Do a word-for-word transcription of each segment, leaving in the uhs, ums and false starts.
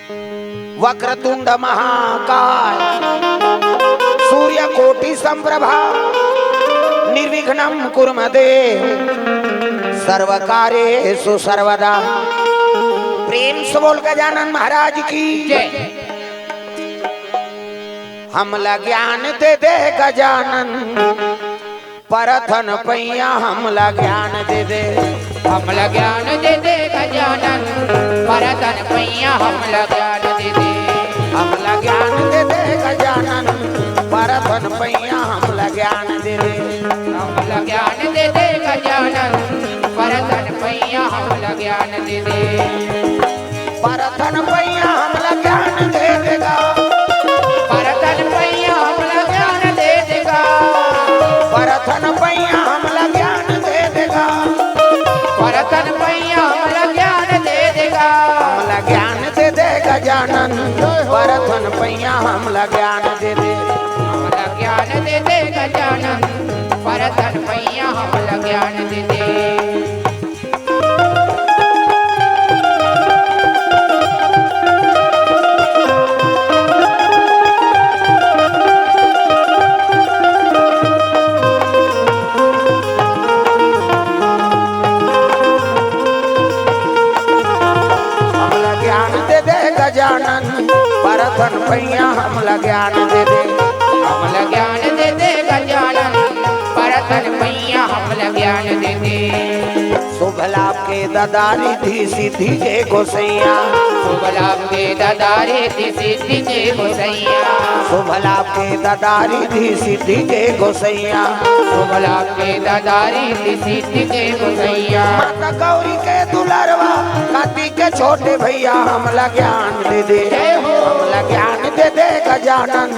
वक्रतुंड महाकाय, सूर्यकोटि संप्रभा, निर्विघ्नं कुरु मे देव, सर्वकार्येषु सर्वदा। प्रेम से बोल गजानन महाराज की जय। हमला ज्ञान दे दे गजानन, परथन पैया हमला ज्ञान दे दे। हमला ज्ञान दे दे गजानन, परथन पैया हमला ज्ञान दे दे। हमला ज्ञान दे दे गजानन, परथन पैया हमला ज्ञान दे दे। हमला ज्ञान दे दे गजानन, परथन पैया हमला ज्ञान दे दे। परथन पैया हमला ज्ञान दे दे गा। परथन पैया हमला ज्ञान दे दे गा। परथन पैया हमला ज्ञान दे दे गा। परथन पैया हमला ज्ञान दे दे गा। हमला ज्ञान दे दे गजानन, परथन पैया हमला ज्ञान दे दे। हमला ज्ञान दे दे गजानन, परथन पैया हमला ज्ञान दे दे। हमला ज्ञान दे दे गजानन, परथन पैया हमला ज्ञान दे दे। हमला ज्ञान दे दे गजानन, परथन पैया हमला ज्ञान दे दे। शुभ लाभ के दाता रिद्धि सिद्धि के गोसैया। शुभ लाभ के दाता रिद्धि सिद्धि के गोसैया। शुभ लाभ के दाता रिद्धि सिद्धि के गोसैया। शुभ लाभ के दाता रिद्धि सिद्धि के गोसैया। माता गौरी के दुलरवा, कार्तिक के छोटे भैया, हमला ज्ञान दे दे। जय हो। हमला ज्ञान दे दे गजानन,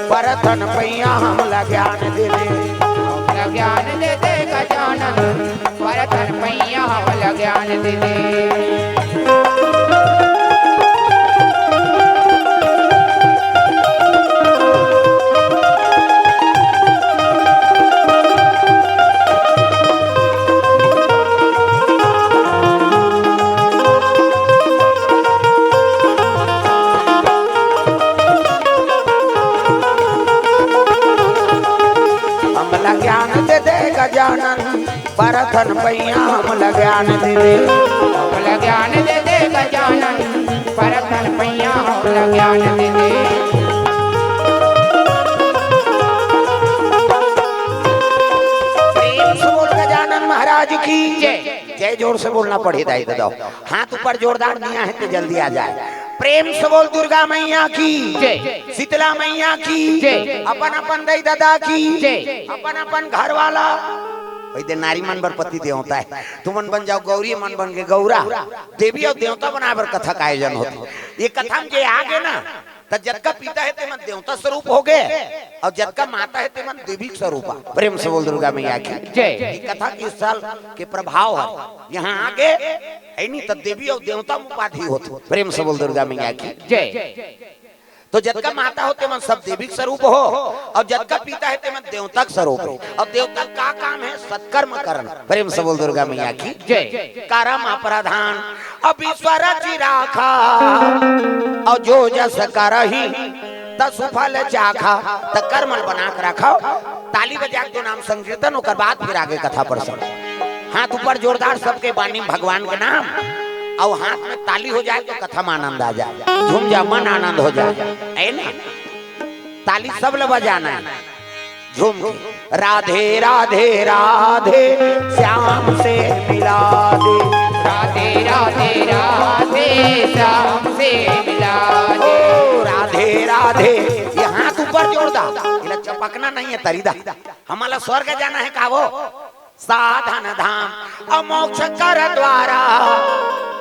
परथन पैया हमला ज्ञान दे दे। हमला ज्ञान दे दे गजानन, परथन पैया हमला ज्ञान दे दे। हमला ज्ञान दे दे गजानन, परथन पैया हमला ज्ञान दे दे। हमला ज्ञान दे दे गजानन, परथन पैया हमला ज्ञान दे दे। प्रेम से बोल गजानन महाराज की जय। जय जोर से बोलना पड़ही दाई ददा। हाथ ऊपर जोरदार दिया है तो जल्दी आ जाए। प्रेम से बोल दुर्गा मैया की जय। शीतला मैया की जय। अपन अपन दाई ददा की जय। अपन अपन घर वाला। वही दे नारी मन बर पति देवता है। तुमन बन जाव गौरी, मन बन के गौरा। देवी अउ देवता बनाए बर कथा का आयोजन होथे। ये कथा में जे आगे ना, त जतका पिता हे तेमन देवता स्वरूप होगे, अउ जतका माता हे तेमन देवी के स्वरूप आ। प्रेम से बोल दुर्गा मैया की जय। ये कथा के स्थल के प्रभाव हे। यहाँ आगे हे नी त देवी अउ देवता में उपाधि होथे। प्रेम से बोल दुर्गा मैया की जय। तो जतका माता हो तेमन सब देवी के स्वरूप हो, अउ जतका पिता हे तेमन देवता के स्वरूप हो। अउ देवता का काम हे? सत्कर्म करना। प्रेम से बोल दुर्गा मैया की जय। करम प्रधान अब ईश्वर जी राखा, अउ जो जस करही तसु फल चाखा। त कर्म ल बना के रखव। ताली बजा के दो नाम संकीर्तन, ओकर बाद फिर आगे कथा प्रसंग। हाथ ऊपर जोरदार सबके बानी भगवान के नाम, अउ हाथ में ताली हो जाए तो कथा में आनंद आ जाए, झूम जा, मन आनंद हो जाए, है ना? ताली सब ल बजाना है, झूम के। राधे राधे राधे श्याम से मिला दे। राधे राधे राधे श्याम से मिला दे। ओ राधे राधे, ये हाथ ऊपर जोरदार, इला चपकना नहीं है, तरीदा। हमला स्वर्ग जाना है का वो? साधन धाम अउ मोक्ष कर द्वारा,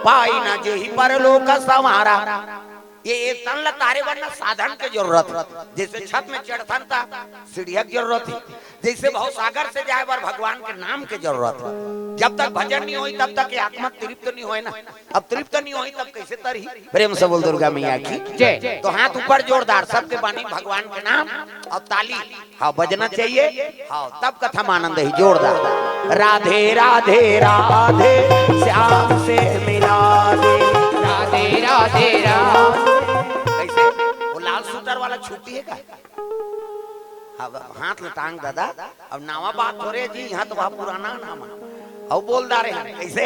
पाई न जेहि परलोक संवारा। ये, ये तन ल तारे बर न साधन के जरूरत हे। जैसे छत में चढ़थन त सीढ़िया के जरूरत हे, जैसे भवसागर से जाए बर भगवान के नाम के जरूरत हे। जब तक भजन नहीं होई तब तक ये आत्मा तृप्त नहीं होए ना। अब तृप्त नहीं होई तब कैसे तरही? प्रेम से बोल दुर्गा मैया की जय। तो हाथ ऊपर जोरदार सबके बानी भगवान के नाम अउ ताली। हाँ, बजना चाहिए। हाँ, तब कथा में आनंद ही जोरदार। राधे राधे राधे श्याम से मिला दे। राधे राधे राधे वाला छुट्टी हे का? अब हाथ ल टांग दादा, अब नावा बात हो रे जी, इहाँ तो वह पुराना नाम हे। अउ बोल डारे हे, कइसे?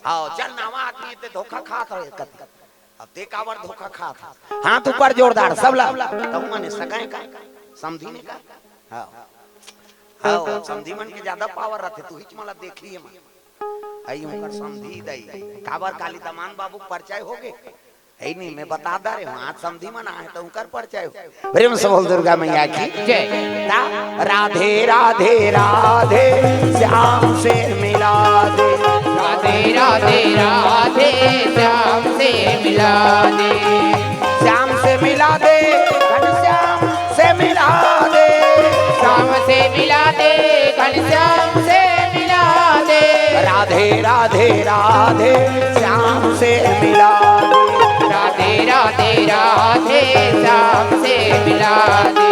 हाँ, चल नावा आदमी हे ते धोखा खात हे कति। अब ते काबर धोखा खात हे? हाथ ऊपर जोरदार, सब ला। तहूँ मने सगा हे का? समधी ने का? हाँ। हाँ, समधी मन के ज्यादा पावर रथे, तुहिच मोला देखी हे मन। अई उंकर समधी दई, काबर काली दमान बाबू के परिचय होगे? हे नहीं, मैं बता डारे हूँ, आज समधी मन आए त उंकर परिचय हो। प्रेम से बोल दुर्गा मैया की जय। रा-, राधे राधे राधे, श्याम से मिला दे। राधे राधे राधे, श्याम से मिला दे। श्याम से मिला दे, घनश्याम से मिला दे। श्याम से मिला दे, घनश्याम से मिला दे। राधे राधे राधे, श्याम से मिला दे। राधे राधे राधे, श्याम से मिला दे।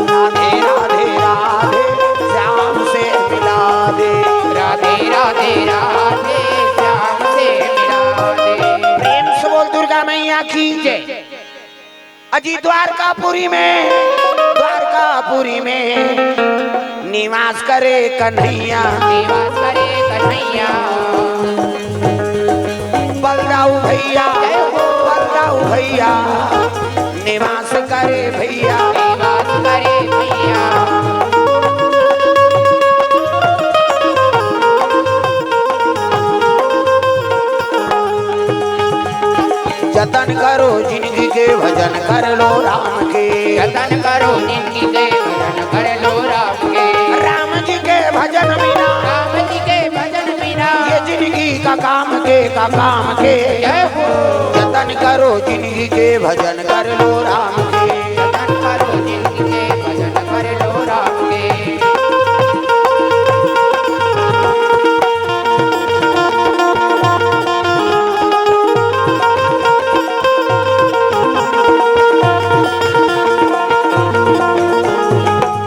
राधे राधे राधे, श्याम से मिला दे। राधे राधे राधे, श्याम से मिला दे। प्रेम से बोल दुर्गा मैया की जय। अजी द्वारकापुरी में, द्वारकापुरी में निवास करे कन्हैया। निवास करे कन्हैया। बलदाऊ भैया, जय हो। बलदाऊ भैया, निवास करे भैया। निवास करे भैया। जतन करो जिनगी के, भजन कर लो राम के। जतन करो जिनगी के, भजन कर लो राम के। राम जी के भजन बिना, राम जी के भजन बिना, ये जिनगी का काम के, का काम के। जय हो। जतन करो जिनगी के, भजन कर लो राम के। जतन करो जिनगी के, भजन कर लो राम के।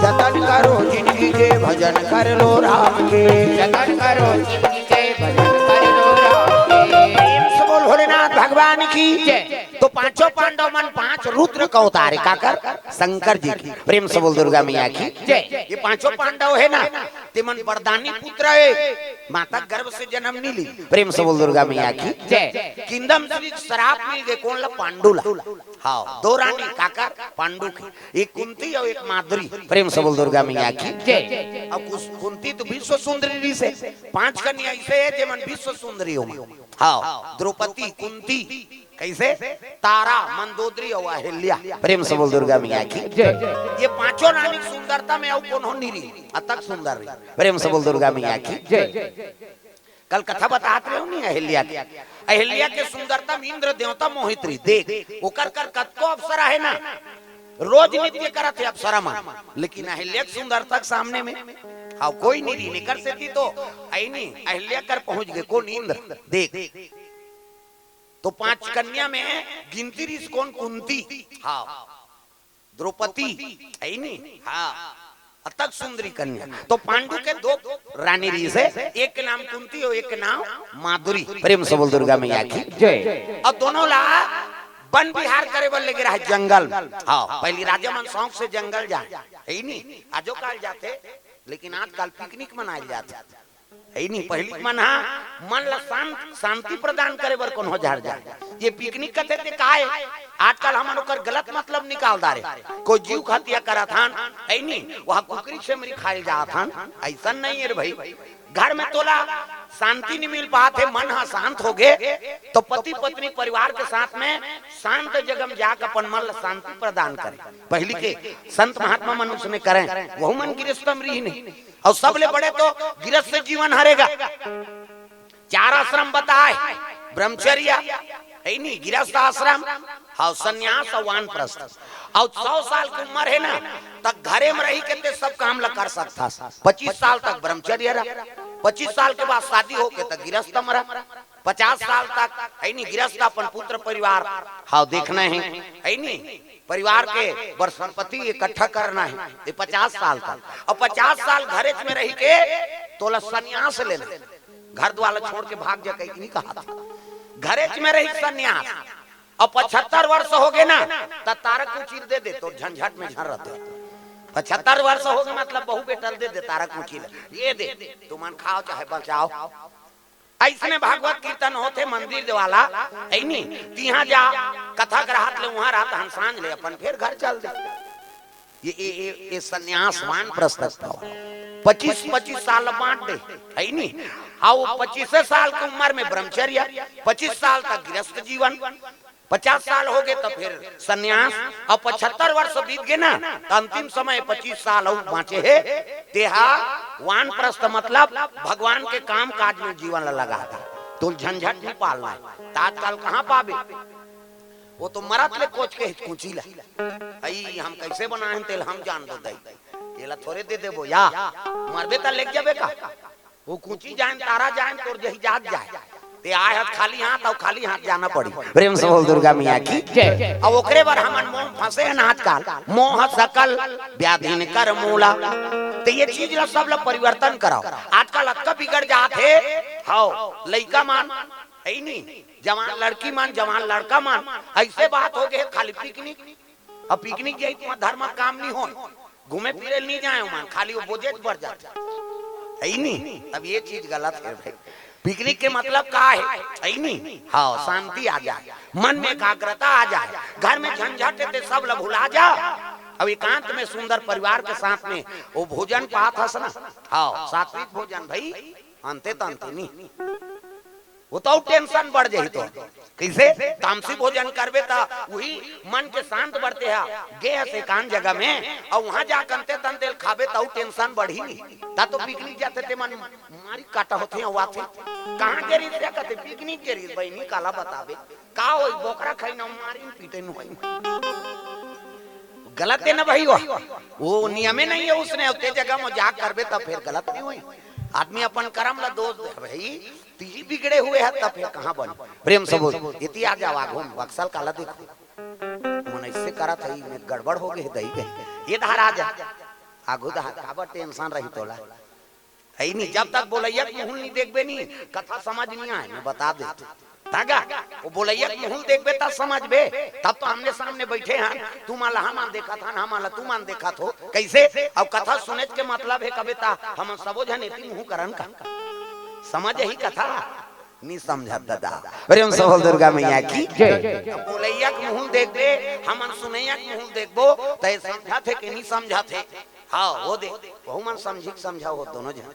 जतन करो जिनगी के, भजन कर लो राम के। जतन करो जिनगी के, भजन कर लो राम के। प्रेम से बोल भोलेनाथ भगवान की जय। तो पांचों पांडव मन पांच रुद्र का अवतार हे, काकर? शंकर जी के। प्रेम से बोल दुर्गा मैया की जय। ये पांचों पांडव हे ना, ते मन वरदानी पुत्र हे, माता गर्भ से जन्म नहीं ली। प्रेम से बोल दुर्गा मैया की जय। किंदम श्री श्राप मिल गे कोन ला? पांडु ला। हाँ, दो रानी, काकर? पांडु के। एक कुंती अउ एक माधुरी। प्रेम से बोल दुर्गा मैया की जय। अब कुस-, कुंती तो विश्व सुंदरी रहिसे, पांच कन्या अइसे हे जेमन विश्व सुंदरी हो। हाँ, द्रौपदी, कुंती, कइसे? तारा, मंदोदरी अउ अहिल्या। प्रेम से बोल दुर्गा मैया की जय। ये पांचों रानी के सुंदरता में अउ कोनो नहीं रही, अतक सुंदर रही। प्रेम से बोल दुर्गा मैया की जय। कल कथा बतात रहे हो नहीं अहिल्या के, अहिल्या के सुंदरता में इंद्र देवता मोहित रही। देख, ओकर कर कतको अप्सरा हे ना, रोज नृत्य करत हे अप्सरा मन, लेकिन अहिल्या के सुंदरता के सामने में, हाँ, कोई नहीं रही। एकर सेती तो अइनी अहिल्या कर पहुंच गे कोन? इंद्र। देख, तो पांच कन्या में गिनती रहिस कोन? कुंती। हाँ, द्रौपदी, हे नहीं? हाँ, अतक सुंदरी कन्या। तो पांडु के दो रानी रहिसे, एक के नाम कुंती अउ एक के नाम माधुरी। प्रेम से बोल दुर्गा मैया की जय। अउ दोनों ला वन विहार करे बर लेगे रहे जंगल। हाँ, पहिली राजा मन शौक से जंगल जाए, हे नहीं? आजो काल जाथे, लेकिन आजकल पिकनिक मनाए जाथे। हे नहीं, पहिली के मन हा मन ला शांत, शांति प्रदान करे बर कोनो जहर जाए। ये पिकनिक कथे ते काय? आजकल हमन ओकर गलत मतलब निकाल डारे। कोई जीव के हत्या करत हन, हे नहीं, वहाँ कुकरी छेमरी खाए जात हन। अइसन नहीं हे रे भाई, घर में तोला शांति नहीं मिल पात हे, मन हा शांत हो गे, तो पति पत्नी परिवार के साथ में शांत जगह में जाके अपन मन ला शांति प्रदान करे। पहिली के संत महात्मा मन उसने करे, वहू मन गृहस्थ में रहिन। अउ सबले बड़े तो गृहस्थ जीवन हरे गा। चार आश्रम बताए, ब्रह्मचर्य, हे नहीं, गृहस्थ आश्रम, हाँ, संन्यास अउ वानप्रस्थ। अउ सौ साल के उम्र हे ना, त घरे में रही के ते सब काम ला कर सकथस। पच्चीस साल तक ब्रह्मचर्य रह, पच्चीस साल के बाद शादी होके त गृहस्थ में रह। पचास साल तक, है नी, गृहस्थ अपन पुत्र परिवार, हाँ, देखना है, है नी, परिवार के बर संपत्ति इकट्ठा करना है, ये पचास साल तक। और पचास साल घरेच में रही के तोला संन्यास लेना, घर द्वार छोड़ के भाग जा, कहीं नहीं कहा था, घरेच में रही संन्यास। अब पचहत्तर वर्ष हो गए ना, त तारक कुचीर दे दे, तो झंझट में झन रहते। पचहत्तर वर्ष हो गए, मतलब बहू बेटल दे दे, तारक कुचीर ये दे, तुमन खाओ चाहे बचाओ। ऐसने भागवत कीर्तन होथे मंदिर वाला, है नी? तिहां जा, कथा के राहत ले, उहां राहत हन, सांझ ले अपन फिर घर चल दे। ये, ये, ये, ये संन्यास वानप्रस्थ भाव। पच्चीस, पच्चीस साल बांट दे, है नी? हाँ, वो पच्चीस साल की उम्र में ब्रह्मचर्य, पच्चीस साल तक गृहस्थ जीवन, पचास साल हो गए तो फिर संन्यास, अब पचहत्तर वर्ष बीत गए ना, तो अंतिम समय पच्चीस साल अउ बांचे हे, तेहा वानप्रस्थ, मतलब भगवान के काम काज में जीवन ला लगा दा, तो झंझट नहीं पालना है। त आजकल कहाँ पाबे? वो तो मरत ले कोच के हिचकुची ला, अई हम कैसे बनाए हैं तेल हम जान दो दई, ये ला थोड़े दे देबो या, मरबे त लेके जाबे का? वो कुची जाए, तारा जाए, तोर जही जात जाए, ते आए हाथ खाली हाथ, अउ खाली हाथ जाना पड़ी। प्रेम से बोल दुर्गा मैया की। जय। अब ओकरे बर हमन मोह फंसे हैं आजकल, मोह सकल व्याधिन कर मूला। ते ये चीज ला, सब ला परिवर्तन कराओ। आजकल अतका बिगड़ जात हे, हाव, लइका मन, है नी, जवान लड़की मन, जवान लड़का मन, ऐसे बात हो गए, खाली पिकनिक। अब पिकनिक जाई त धर्म काम नहीं हो, घूमे फिरे नहीं जाए मन, खाली वो बोझेच बढ़ जाते, है नी? अब ये चीज गलत है भाई। पिकनिक के मतलब का है, है नी? हाँ, शांति आ जाए, मन में एकाग्रता आ जाए, घर में झंझट है ते सब ला भुला जा। अब एकांत में सुंदर परिवार के साथ में वो भोजन पात हस ना, हाँ, सात्विक भोजन भाई, अंते तंते नहीं। वो तो टेंशन बढ़ जाही तो। कैसे? तामसी भोजन करबे त वही मन के शांत बढ़ते हा, गे हस एकांत जगह में, अउ वहां जा कंते तन तेल खाबे त टेंशन बढ़ी नहीं। ता तो पिकनिक जाते ते मन मारी काटा होथे, अउ आथे, कहाँ गे रहिस रे? कहते पिकनिक गे रहिस। बहिनी काला बताबे, का होई, बोकरा खाई ना मारी पीटे न होई। गलत है ना भाई? वो, वो नियमे नहीं है उसने, उतने जगह में जा करबे त फिर गलत नहीं होई। आदमी अपन कर्म ला दोष दे भाई, तिही बिगड़े हुए है, तब फिर कहाँ बन? प्रेम से बोल, इति आ जाओ आघू में, बक्सल काला देखो, मन ऐसे करत है, में गड़बड़ हो गए, दही गए, ये धार आ जा, आघू धार, काबर टेंशन रही तोला? है नहीं, जब तक बोलैया के मुंह नहीं देखबे नहीं, कथा समझ नहीं आए, मैं बता दे। तागा, वो बोलैया के मुंह देखबे तब समझबे, तब तो आमने सामने बैठे हैं, तू मन ला हम देखत हन, हम ला तू मन देखत हो, कैसे? अब कथा सुने के मतलब है कबे ता, हम सबो झन एती मुंह करन का, समझ ही कथा। नहीं समझत दादा। प्रेम से बोल दुर्गा मैया की। जय। बोलैया के मुंह देखबे, हमन सुनैया के मुंह देखबो, त ये समझत हे कि नहीं समझत हे? हाँ, वो दे, वहू मन समझी के समझा हो दोनों झन।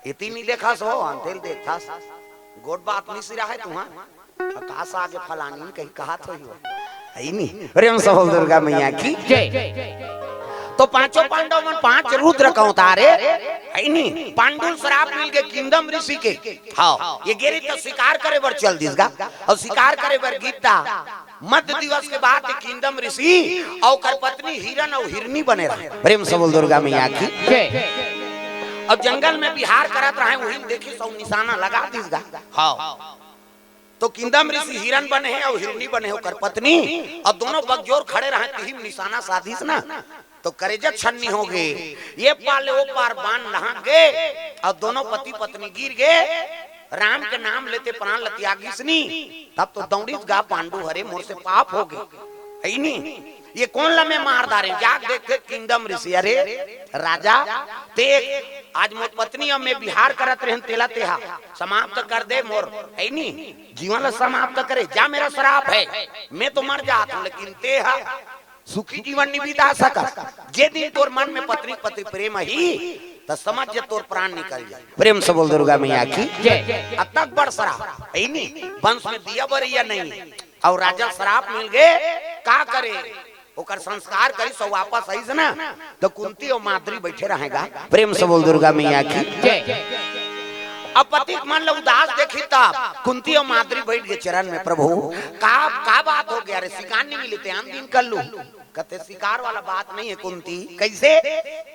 इति नहीं देखस हो, अंतेल देखथस। गोट बात नहीं सिरा है तुहां। आकाश आगे फलानी कहीं कहा थोई हो। है नहीं? प्रेम से बोल दुर्गा मैया की। जय। तो पांचों पांडव मन पांच रुद्र का अवतार है, है नहीं? पांडु ल श्राप मिल गए किंदम ऋषि के। हाँ, ये गे रहिस त शिकार करे बर चल दिस गा, अउ शिकार करे बर गिस ता मध्य दिवस के बाद किंदम ऋषि अउ ओकर पत्नी हिरन अउ हिरनी बने रहे। प्रेम से बोल दुर्गा मैया की। जय। अब जंगल में विहार करत रहे, वही देखिस अउ निशाना लगा दिस गा। हाँ, तो किंदम ऋषि हिरन बने हे अउ हिरनी बने हे ओकर पत्नी, अउ दोनों बगजोर खड़े रहे, तिही म निशाना साधिस ना, तो करेजा छन्नी हो गए। ये पार ले वो पार बाण लहक गए, अउ दोनों पति पत्नी गिर गए। राम के नाम लेते प्राण ल त्यागिस नी, तब तो दौड़िस गा पांडु, हरे मोर से पाप हो गए, है नी? ये कोन ल मैं मार डारे? जाके देखथे किंदम ऋषि, अरे राजा, ते आज मोर पत्नी अउ मैं विहार करत रहेन, तेला तेहा समाप्त कर दे मोर, है नी? जीवन ला समाप्त करे, जा, मेरा श्राप है, मैं तो मर जात हूं, लेकिन तेहा सुखी जीवन नहीं बिता सकस। जे दिन तोर मन में पत्नी पति प्रेम ही, त समझ जे तोर प्राण निकल जाए। प्रेम से बोल दुर्गा मैया की। जय। अतक बड़ श्राप, है नी? वंश में दिया बरैया नहीं, अउ राजा ल श्राप मिल गए, का करे? ओकर संस्कार करिस अउ वापस आइस ना, त कुंती अउ माद्री बैठे रहेगा। प्रेम से बोल दुर्गा मैया की। जय। अब पति के मन ल उदास देखिस तब कुंती अउ माद्री बैठ गए चरण में, प्रभु, का, का बात हो गया रे? शिकार नहीं मिले ते आन दिन कर लू। कहते, शिकार वाला बात नहीं है कुंती। कैसे?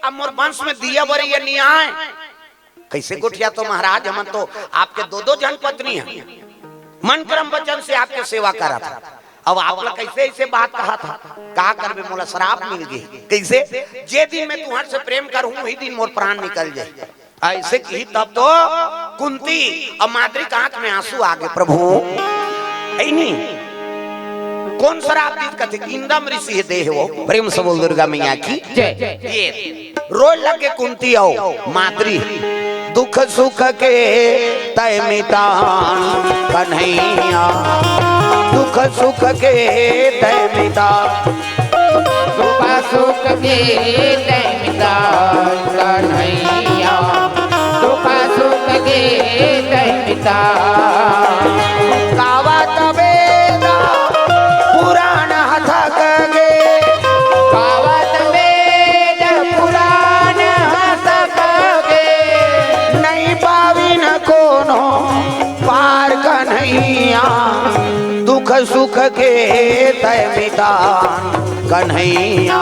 अब मोर वंश में दिया बरैया नहीं आए। कैसे गोठियाथो महाराज, हमन तो आपके दो दो झन पत्नी हैं। मन क्रम वचन से आपके सेवा करत हंव। अब आप ला कइसे अइसे बात कहत हव? का करबे, मोला श्राप मिल गे। कइसे? जे दिन मैं तुंहर से प्रेम करहूं, वही दिन मोर प्राण निकल जाही। अइसे किहिस तब तो कुंती अउ माद्री के आंख में आंसू आ गे, प्रभु। हे नी? कोन श्राप दिस कथे? इंदम ऋषि हे दे हे वो। प्रेम से बोल दुर्गा मैया की जय। ये रोए लगे कुंती अउ माद्री। दुख सुख के तैं मितान कन्हैया, दुख सुख के तैं मितान। दुख सुख के तैं मितान कन्हैया, दुख सुख के तैं मितान। गावत वेद पुराण ह थक गे। गावत वेद पुराण ह थक गे। नइ पाविन कोनो पार कन्हैया, दुख सुख के तैं मितान कन्हैया,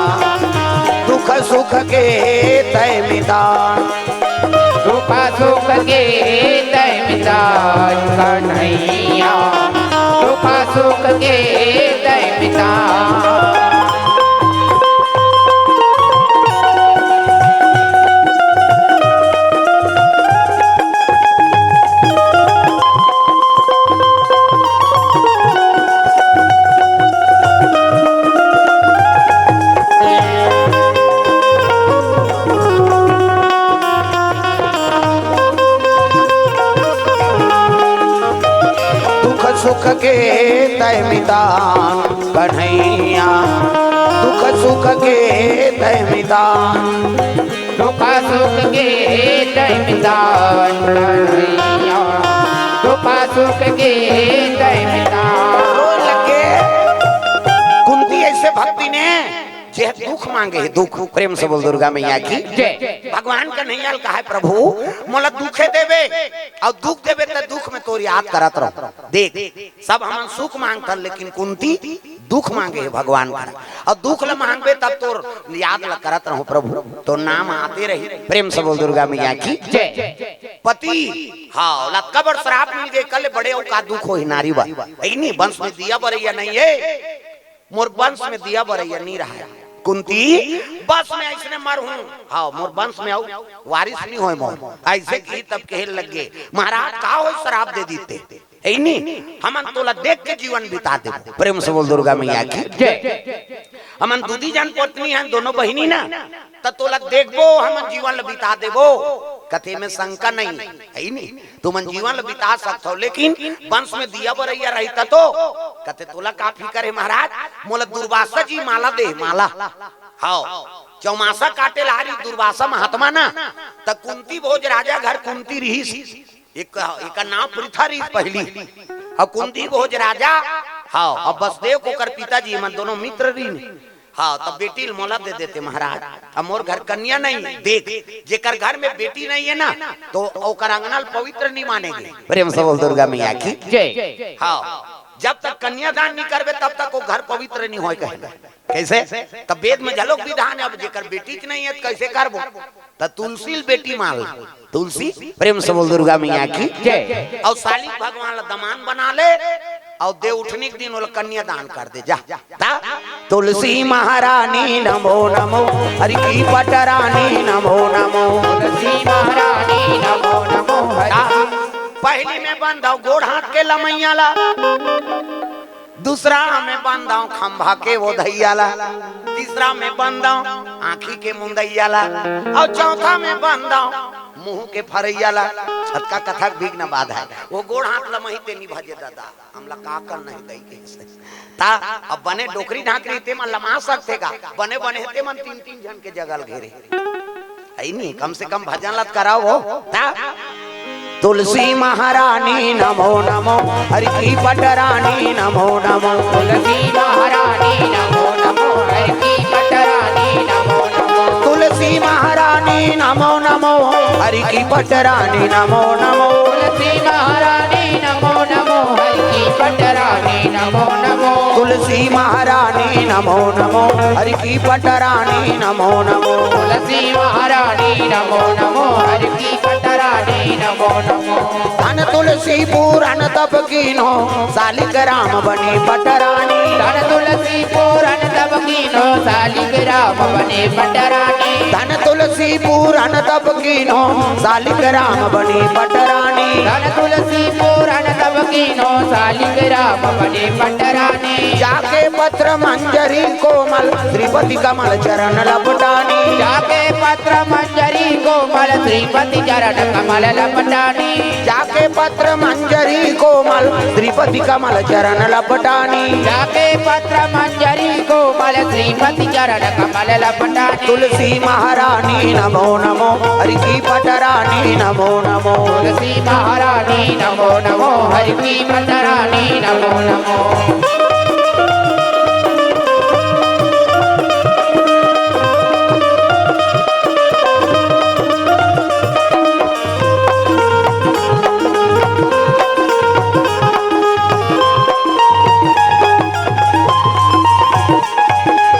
दुख सुख के तैं मितान। दुख सुख के तैं मितान कन्हैया, दुख सुख के तैं मितान। दुख सुख के तैं मितान कन्हैया, दुख सुख के तैं मितान। दुख सुख के तैं मितान कन्हैया, दुख सुख के तैं मितान। रोए लगे कुंती अइसे भक्ति ने, जे दुख मांगे हे, दुख। प्रेम से बोल दुर्गा मैया की जय। भगवान कन्हैया ल कहे, प्रभु, मोला दुखे देबे, अउ दुख देबे त दुख में तोर याद करत रहूं। देख, सब हमन सुख मांगथन, लेकिन कुंती दुख मांगे हे भगवान करा। अउ दुख ल मांगबे तब तोर याद ल करत रहूं प्रभु, तोर नाम आते रही। प्रेम से बोल दुर्गा मैया की जय। पति, हां, लतका बड़ श्राप मिल गे, कल बड़े अउ का दुख होही नारी बा। हे नी, वंश में दिया बरइया नइ हे, मोर वंश में दिया बरइया नइ रहय। कुंती, वंश में अइसने मरहूं, हां, मोर वंश में अउ वारिस नइ होय मोर। अइसे किहिस तब कहे लगे, महाराज का होय, श्राप दे दिस ते। हे नी, हमन तोला देख के जीवन बिता देबो। प्रेम से बोल दुर्गा मैया की जय। हमन दूदी जन पत्नी हन, दोनों बहिनी ना, त तोला देखबो, हमन जीवन ल बिता देबो। कथे में शंका नइ हे, हे नी, तुमन जीवन ल बिता सकथव, लेकिन वंश में दिया बरइया रही त तो। कथे तोला का फिकर हे महाराज, मोला दुर्वासा जी माला दे, माला। हां, चौमासा काटे ला आही दुर्वासा महात्मा ना, त कुंती भोज राजा घर कुंती रिहिस। एक, एकर नाम पृथा रहिस पहिली। अउ कुंती भोज राजा, हां, अउ वसुदेव ओकर पिताजी, एमन दोनों मित्र रहिन। हां, त बेटी ल मोला दे देते महाराज, अउ मोर घर कन्या नइ हे। देख, जेकर घर में बेटी नइ हे ना, त ओकर अंगना ल पवित्र नइ माने गे। प्रेम से बोल दुर्गा मैया की जय। हां, जब तक कन्यादान नइ करबे, तब तक वो घर पवित्र नइ होय कहे। कइसे? त वेद में घलोक विधान हे, अब जेकर बेटी के नइ हे, त कइसे करबो? त तुलसी ल बेटी मान ले। तुलसी, प्रेम से बोल दुर्गा मैया की जय। अउ साली भगवान ल दमांद बना ले, अउ देवउठनी के दिन ओला कन्यादान कर दे, जा। त तुलसी महारानी नमो नमो, हरि की पटरानी नमो नमो। तुलसी महारानी नमो नमो, हरि की। पहिली में बंधव गोड़ हाथ के लमइया ला, दूसरा में बंधव खंभा के ओधइया ला, तीसरा में बंधव आंखी के मुंदइया ला, अउ चौथा में बंधव मुंह के फरइया ला। छतका कथक बिघ्न बाधय, वो गोड़ हाथ लमही ते नइ भजे दादा, हमला का करना हे दई के से। त अब बने डोकरी ढाकरी ते मन लमा सकथे का, बने बने ते मन तीन तीन झन के जगह ल घेरे। हे नी, कम से कम भजन ल त कराओ हो। त तुलसी महारानी नमो नमो, हरि की पटरानी नमो नमो। तुलसी महारानी नमो नमो, हरि की पटरानी नमो नमो। तुलसी महारानी नमो नमो, हरि की पटरानी नमो नमो। तुलसी महारानी नमो नमो, हरि की पटरानी नमो नमो। तुलसी महारानी नमो नमो, हरि की पटरानी नमो नमो। तुलसी महारानी नमो नमो, हरि की पटरानी नमो नमो। धन तुलसी पूरन तप कीन्हो, सालिक राम बनी पटरानी। धन तुलसी पूरन तप कीन्हो, सालिक राम बनी पटरानी। धन तुलसी पूरन तप कीन्हो, सालिक राम बनी पटरानी। धन तुलसी पूरन तप कीन्हो, सालिक राम बनी पटरानी। जाके पत्र मंजरी कोमल, श्रीपति कमल चरण लपटानी। जाके पत्र मंजरी कोमल, श्रीपति चरण कमल लपटानी। जाके पत्र मंजरी कोमल, श्रीपति कमल चरण लपटानी। जाके पत्र मंजरी कोमल, श्रीपति चरण कमल लपटानी। तुलसी महारानी नमो नमो, हरि की पटरानी नमो नमो। तुलसी महारानी नमो नमो, हरि की पटरानी नमो नमो।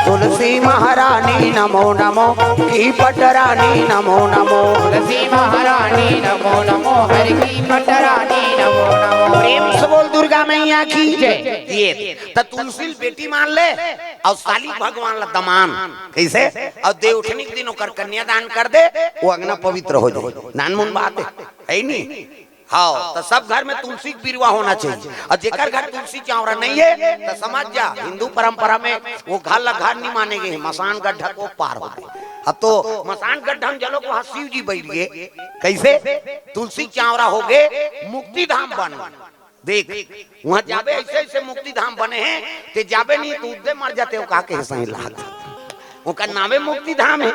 तुलसी महारानी नमो नमो, की पटरानी नमो नमो। तुलसी महारानी नमो नमो, हरि की पटरानी नमो नमो। प्रेम से बोल दुर्गा मैया की जय। ये त तुलसी ल बेटी मान ले अउ सालिक भगवान ला दमान। कइसे? अउ देवउठनी के दिन ओकर कन्यादान कर दे, वो अंगना पवित्र हो जाए। नानमुन बात हे, हे नी? हाँ, त सब घर में तुलसी के बिरवा होना चाहिए। अउ जेकर घर तुलसी चांवरा नइ हे, त समझ जा, हिंदू परंपरा में वो घर ला घर नइ माने गे हे, मसान गड्ढा के ओ पार हो गे। अब तो मसान गड्ढा में जलो के वहाँ शिव जी बइठ गे। कइसे? तुलसी चांवरा हो गे, मुक्ति धाम बन गे। देख, वहाँ जाबे, अइसे अइसे मुक्ति धाम बने हे, ते जाबे नहीं त उद्दे मर जाते, वो का कहे सही लागत। ओकर नामे मुक्ति धाम हे,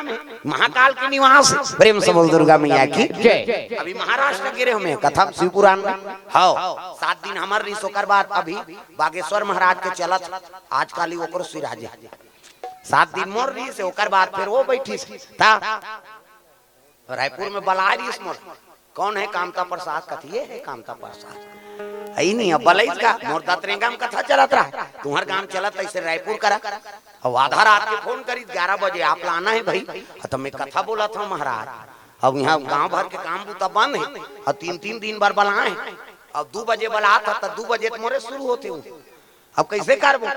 महाकाल के निवास हे। प्रेम से बोल दुर्गा मैया की जय। अभी महाराष्ट्र गे रहेंव मैं, कथा शिव पुराण में। हव, सात दिन हमर रिहिस, ओकर बाद अभी बागेश्वर महाराज के चलत, आज काली ओकरो सिराजे। सात दिन मोर रिहिस, ओकर बाद फेर वो बइठिस। त रायपुर में बलाय रिहिस मोला, कौन है कामता प्रसाद? कथे ये है कामता प्रसाद। अई नहीं, अब बलइस का, मोर दतरेंगा में कथा चलत रहा, तुम्हर गांव चलत, अइसे रायपुर करा। अब आधा रात के फोन करिस, ग्यारह बजे, आप ला आना है भाई। अब तो मैं कथा बोलत हंव महाराज, अब इहाँ गांव भर के काम बूता बंद हे, अब तीन तीन दिन बर बलाय हे, अब दू बजे बलात हे, त दू बजे त मोरे शुरू होथे हूँ। अब कइसे करबो?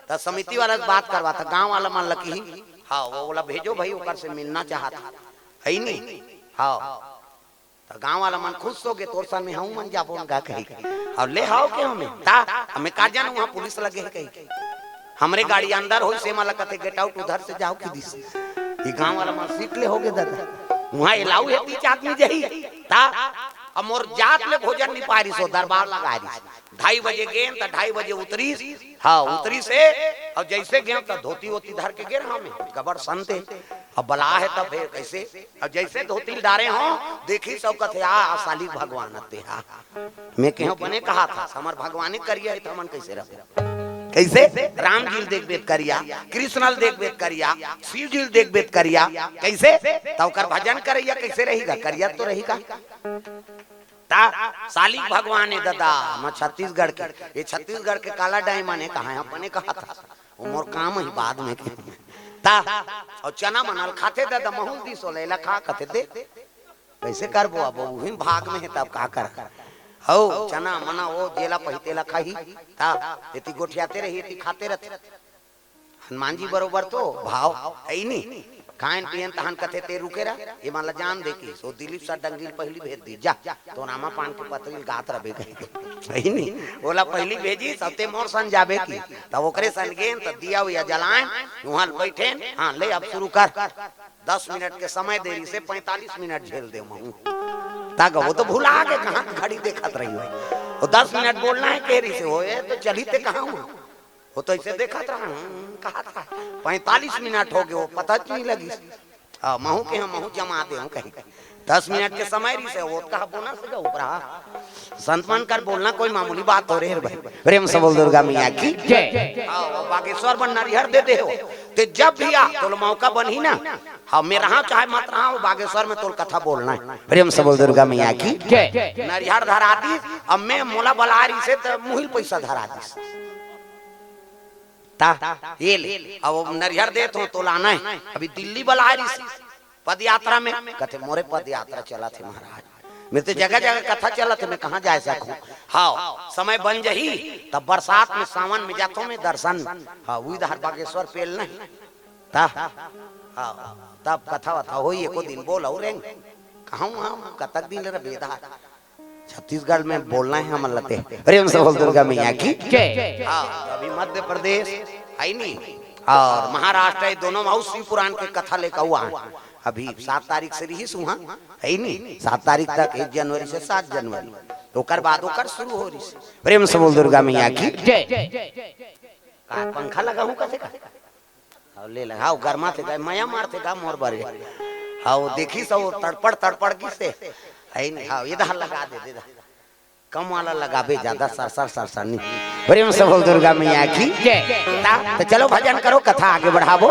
त समिति वाला से बात करवात हंव, गांव वाला मन ल किही, हाँ, वो वाला भेजो भाई, ओकर से मिलना चाहत हे, हे नी? हाँ। त गांव वाला मन खुश हो गे, तोर सन में हमू मन जाबो गा कही। अब ले हव के हमें, त हमें का जानो वहाँ पुलिस लगे हे कही। हमरे गाड़ी अंदर होइस, से मला कथे, "Get out, उधर से जाओ," कहि दिस। ये गांव वाला मन सीट ले हो गे दादा, वहाँ allow हे तीस आदमी जाही। त अब मोर जात ले भोजन नइ पाय रिहिस, ओ दरबार लगा रिहिस। ढाई बजे गेन त ढाई बजे उतरिस। हाँ, उतरिस हे, अउ जइसे गेन त धोती वोती धर के गे रहेंव मैं, कबड़ संत हे। अब बलाय हे त फेर कइसे? अब जइसे धोती ल डारे हंव, देखिस अउ कथे, "आ, आ सालिक भगवान अते हा।" मैं कहेंव, "बने कहाथा, हमर भगवाने करिया हे त हमन कइसे रहबो?" कइसे? राम जी ल देखबे त करिया, कृष्ण ल देखबे त करिया, शिव जी ल देखबे त करिया, कइसे? त ओकर भजन करइया कइसे रही गा? करिया तो रही गा। त सालिक भगवान हे ददा, मैं छत्तीसगढ़ के, ये छत्तीसगढ़ के काला diamond हे, कहाँ हे? बने कहाथा, वो मोर काम हे बाद में के। त अउ चना मना ल खाथे ददा, महूँ ल दिस, ओला एला खा कथे दे। कइसे करबो अब, उही भाग में हे, तब का कर। हव, चना मना वो जेला पही तेला खाही, त एती गोठियाते रही, एती खाते रहिथे। हनुमान जी बरोबर तो भाव हे ही नहीं। खाएन पिएन तहन कथे ते रुके रह, ये मन ला जान दे कि सो दिलीप सर डंगी ल पहिली भेज दी, जा, तो नामा पान के पतरी ल गात रबे कही। हे ही नहीं, ओला पहिली भेजिस, ते मोर सन जाबे कि, तब ओकरे सन गेन, त दिया उया जलाएन, उहाँ ल बइठेन, हाँ, ले अब शुरू कर। दस मिनट के समय दे रिहिसे, पैंतालीस मिनट झेल देंव महूँ। त गा वो तो भुला गे, कहाँ घड़ी देखत रही हो। वो दस मिनट बोलना हे कहे रिहिसे, वो ये तो चलही ते कहाँ हुआ। वो तो अइसे देखत रहा, हम्म, कहत रहा। पैंतालीस मिनट हो गे, वो पता च नइ लगिस। हाँ, महूँ के, हाँ, महूँ जमा देंव कही। दस मिनट के समय रिहिसे, वो कहा bonus गा ऊपरा। संत मन कर बोलना कोई मामूली बात थोरे हे रे भाई। प्रेम से बोल दुर्गा मैया की जय। हाँ, वो बागेश्वर बर नरिहर दे दे हो। ते जब भी आ, तोला मौका बनही ना। हाँ, मैं रहा चाहे मत रहा, वो बागेश्वर में तोला कथा बोलना हे। प्रेम से बोल दुर्गा मैया की जय। नरिहर धरा दिस, अब मैं मोला बलाय रिहिसे त मुही ल पैसा धरा दिस। ता, ये ले, अब नरिहर देत हों, तोला नहीं। अभी दिल्ली बलाय रिहिस पदयात्रा में, कथे, "मोरे पदयात्रा चलत हे महाराज, मेरे तो जगह जगह कथा चलत हे, मैं कहाँ जाय सकहूँ?" हाँ, समय बन जही, तब बरसात में, सावन में जाथों मैं दर्शन। हाँ, उही डहर बागेश्वर पेल नहीं। ता, हाँ, तब कथा वथा होही एको दिन, बोल अउ रेंग। कहाँ हम, कतक दिन ले रह बेदा। छत्तीसगढ़ में बोलना हे हमन ला ते। प्रेम से बोल दुर्गा मैया की। जय। हाँ, अभी मध्य प्रदेश हे नी, अउ महाराष्ट्र, ये दोनों में अउ शिव पुराण के कथा लेके हुआ है। अभी सात तारीख से रिहिस उहाँ, हे नी, सात तारीख तक, एक जनवरी से सात जनवरी, ओकर बाद ओकर शुरू हो रिहिस। प्रेम से बोल दुर्गा मैया की। जय। का पंखा लगाहूँ कथे का? अउ ले लगा, अउ गरमाथे का, मया मारथे का मोर बर। अउ देखिस, अउ तड़पड़ तड़पड़ गिस हे। हे नी, हाँ, ये डहर लगा दे, दे दा। कम वाला लगाबे, ज्यादा सर सर सर सर नहीं। प्रेम से बोल दुर्गा मैया की। जय। ता, तो चलो भजन करो, कथा आगे बढ़ाबो।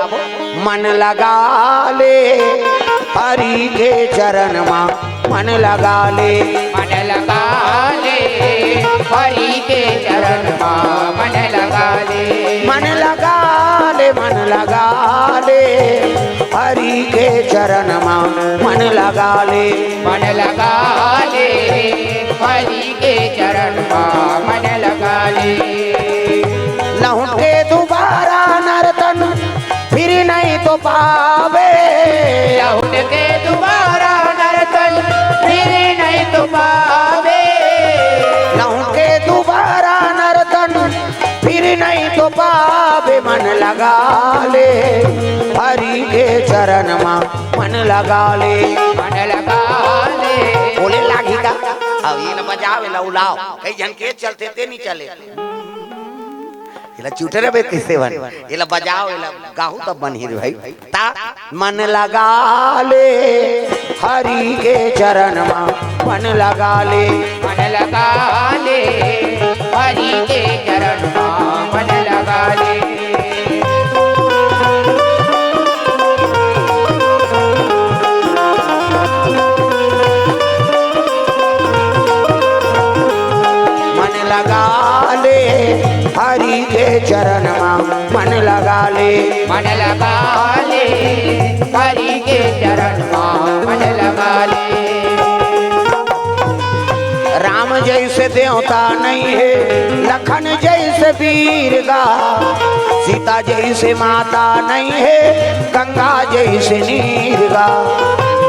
मन लगा ले हरि के चरण मा, मन लगा ले। मन लगा ले हरि के चरण मा, मन लगा ले। मन लगा ले, मन लगा ले हरि के चरण मा, मन लगा ले। मन लगा ले हरि के चरण मा, मन लगा ले। लहुट के दुबारा नर तन फिर नहीं तो पाबे। लहुट के दुबारा नर तन फिर नहीं तो पाबे। लहुट के दुबारा नर तन फिर नहीं तो पाबे। मन लगा ले हरि के चरण मा, मन लगा ले। मन लगा ले। बोले लागी का? अब ये ला बजाव, ये ला उलाव। कई झन के चलथे ते नहीं चले। ये ला चुटे रहे कैसे बन? ये ला बजाव, ये ला गाहू तब बनही रे भाई। ता मन लगा ले हरि के चरण मा, मन लगा ले। मन लगा ले हरि के चरण मा, मन लगा ले। मन लगा ले हरि के चरण मा, मन लगा ले। मन लगा ले हरि के चरण मा, मन लगा ले। राम जैसे देवता नहीं हे, लखन जैसे वीर गा, सीता जैसे माता नहीं हे, गंगा जैसे नीर गा।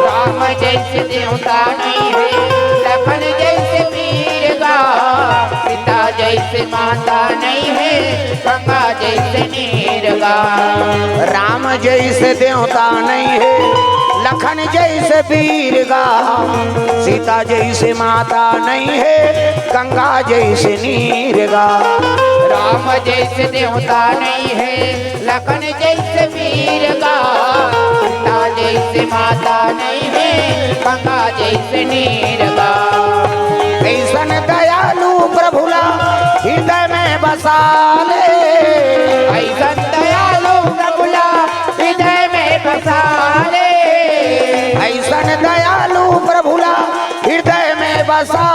राम जैसे देवता नहीं हे, लखन जैसे वीर गा, सीता जैसे माता नहीं हे, गंगा जैसे नीर गा। राम जैसे देवता नहीं हे, लखन जैसे वीर गा, सीता जैसे माता नहीं हे, गंगा जैसे नीर गा। राम जैसे देवता नहीं हे, लखन जैसे वीर गा, सीता जैसे माता नहीं हे, गंगा जैसे नीर गा। ऐसन दयालु प्रभु ला हृदय में बसा ले। ऐसन दयालु प्रभु ला हृदय में बसा ले। ऐसन दयालु प्रभु ला हृदय में बसा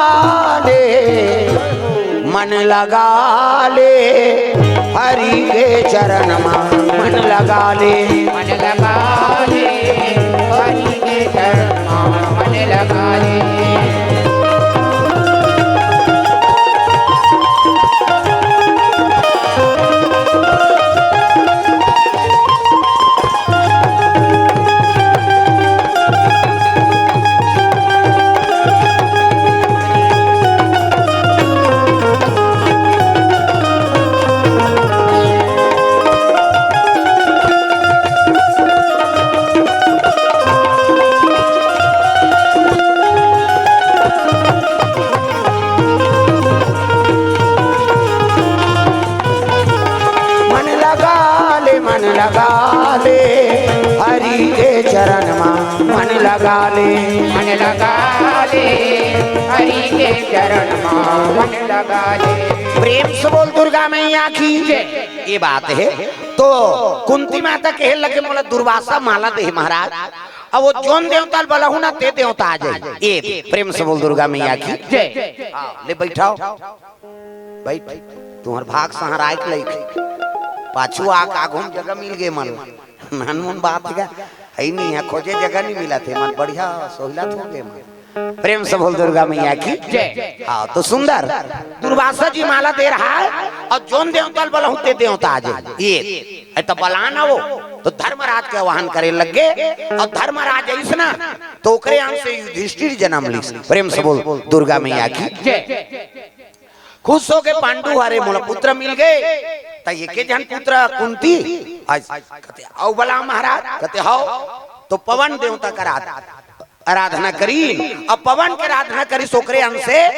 ले। मन लगा ले हरि के चरण मा, मन लगा ले। मन लगा ले हरि के चरण मा, मन लगा ले। मन लगा ले, मन लगा ले हरि के चरण मा, मन लगा ले। मन लगा ले हरि के चरण मा, मन लगा ले। प्रेम से बोल दुर्गा मैया की जय। ये बात हे तो कुंती माता कहे लगे, "मोला दुर्वासा माला दे महाराज।" अब वो जोन देवता ल बलाहूँ ना, ते देवता आ जाए। ये प्रेम से बोल दुर्गा मैया की जय। हाँ, ले बैठाव, बैठ, तुम्हर भाग सहराय के लइक। पाछू आके आघू म जगह मिल गे मन। नानमुन बात हे का? हई नहीं हे, खोजे जगह नहीं मिलत हे मन, बढ़िया सोहिलत हो गे मन। प्रेम से बोल दुर्गा मैया की। जय। हाँ, तो सुंदर दुर्वासा जी माला दे रहा है, अउ जोन देवता ल बलाहूं ते देवता आ जाय। ये, ए तो बलान हो, तो धर्मराज के आवाहन करे लग गे, अउ धर्मराज अइस ना, तो ओकरे अंश से युधिष्ठिर जनम लिस। प्रेम से बोल दुर्गा मैया की। जय। खुश हो गे पांडु, अरे मोला पुत्र मिल गे। त एके झन पुत्र कुंती, आज कथे, "हव बलाहूं महाराज?" कथे, "हव।" तो पवन देवता कर आराधना करिन, अउ पवन के आराधना करिस, ओकरे अंश से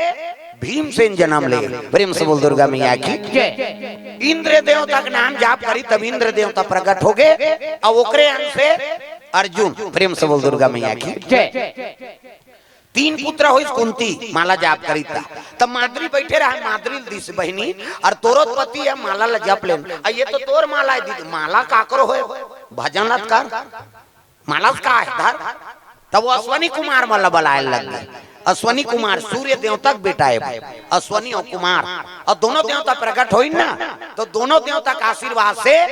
भीमसेन जनम ले। प्रेम से बोल दुर्गा मैया की। जय। इंद्र देवता के नाम जाप करिस, तब इंद्र देवता प्रकट हो गे, अउ ओकरे अंश से अर्जुन। प्रेम से बोल दुर्गा मैया की। जय। तीन पुत्र होइस कुंती, माला जाप करिस त। तब माद्री बइठे रहय, माद्री ल दिस बहिनी, अउ तोरो पति हे, माला ल जप लेन। अ, ये तो तोर माला हे दीदी, माला काकरो होय, भजन ल त कर, माला ल का हे धर। तब वो अश्वनी कुमार मन ल बलाय लग गे। अश्वनी कुमार सूर्य देवता के बेटा हे भाई, अश्वनी अउ कुमार, अउ दोनों देवता प्रकट होइन ना, तो दोनों देवता के आशीर्वाद से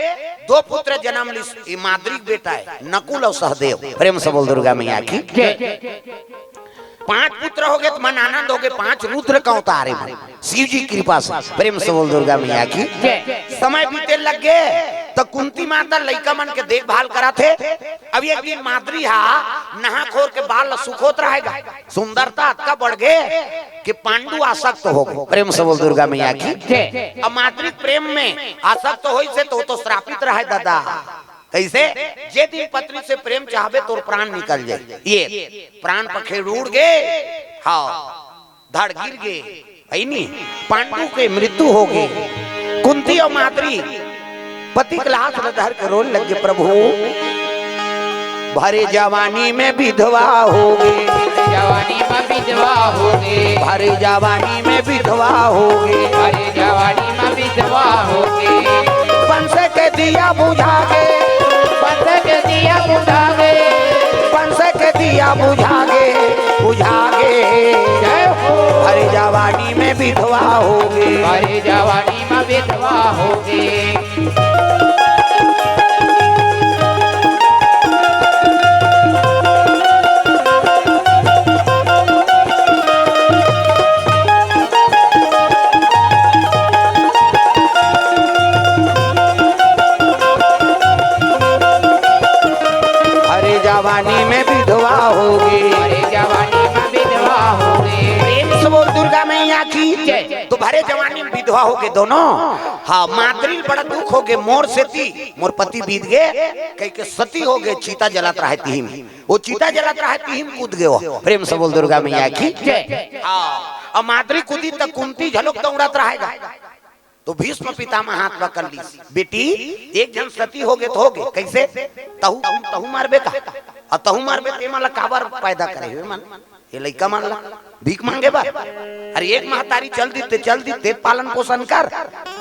दो पुत्र जनम लिस। ये माद्री के बेटा हे नकुल अउ सहदेव। प्रेम से बोल दुर्गा मैया की। जय। पांच पुत्र हो गे त मन आनंद हो गे, पांच रुद्र के अवतार हे मन, शिव जी कृपा से। प्रेम से बोल दुर्गा मैया की। जय। समय बीते लग गे, त कुंती माता लइका मन के देखभाल करत हे। अब एक दिन माद्री हा नहा खोर के बाल ल सुखोत रहय गा, सुंदरता अतका बढ़ गे कि पांडु आसक्त हो गे। प्रेम से बोल दुर्गा मैया की। जय। अब माद्री प्रेम में आसक्त होइस हे त वो तो श्रापित रहय दादा। कइसे? जे दिन पत्नी से प्रेम चाहबे तोर प्राण निकल जाय। ये प्राण पखेरु उड़ गे, हाँ, धड़ गिर गे, हे नी, पांडु के मृत्यु हो गे। कुंती अउ माद्री पति के लाश ल धर के रोय लग गे, "प्रभु, भरे जवानी में विधवा हो गे, जवानी में विधवा हो गे, भरे जवानी में विधवा हो गे, भरे जवानी में विधवा हो गे, बंस के दिया बुझा गे, बंस के दिया बुझा गे, बंस के दिया बुझा गे, बुझा गे, जय हो। भरे जवानी में विधवा हो गे।" भरे जवानी में विधवा हो गे। भरे जवानी में विधवा हो गे। भरे जवानी में विधवा हो गे। प्रेम से बोल दुर्गा मैया की। जय। तो भरे जवानी में विधवा हो गे दोनों। हाँ, माद्री ल बड़ा दुख हो गे, मोर सेती मोर पति बीत गे, कहिके सती हो गे, चिता जलत रहय तिही म। वो चिता जलत रहय तिही म कूद गे वो। प्रेम से बोल दुर्गा मैया की। जय। हाँ, अउ माद्री कूदिस त कुंती घलोक दउड़त रहय गा। तो भीष्म पितामह हाथ पकड़ लिस, "बेटी, एक झन सती हो गे त हो गे, कइसे? तहू, तहू मरबे का? अउ तहू मरबे, ते मन ला काबर पैदा करे हे मन? ये लइका मन ला भीख मांगे बर? अरे एक महतारी चल दिस ते चल दिस, ते पालन पोषण कर।"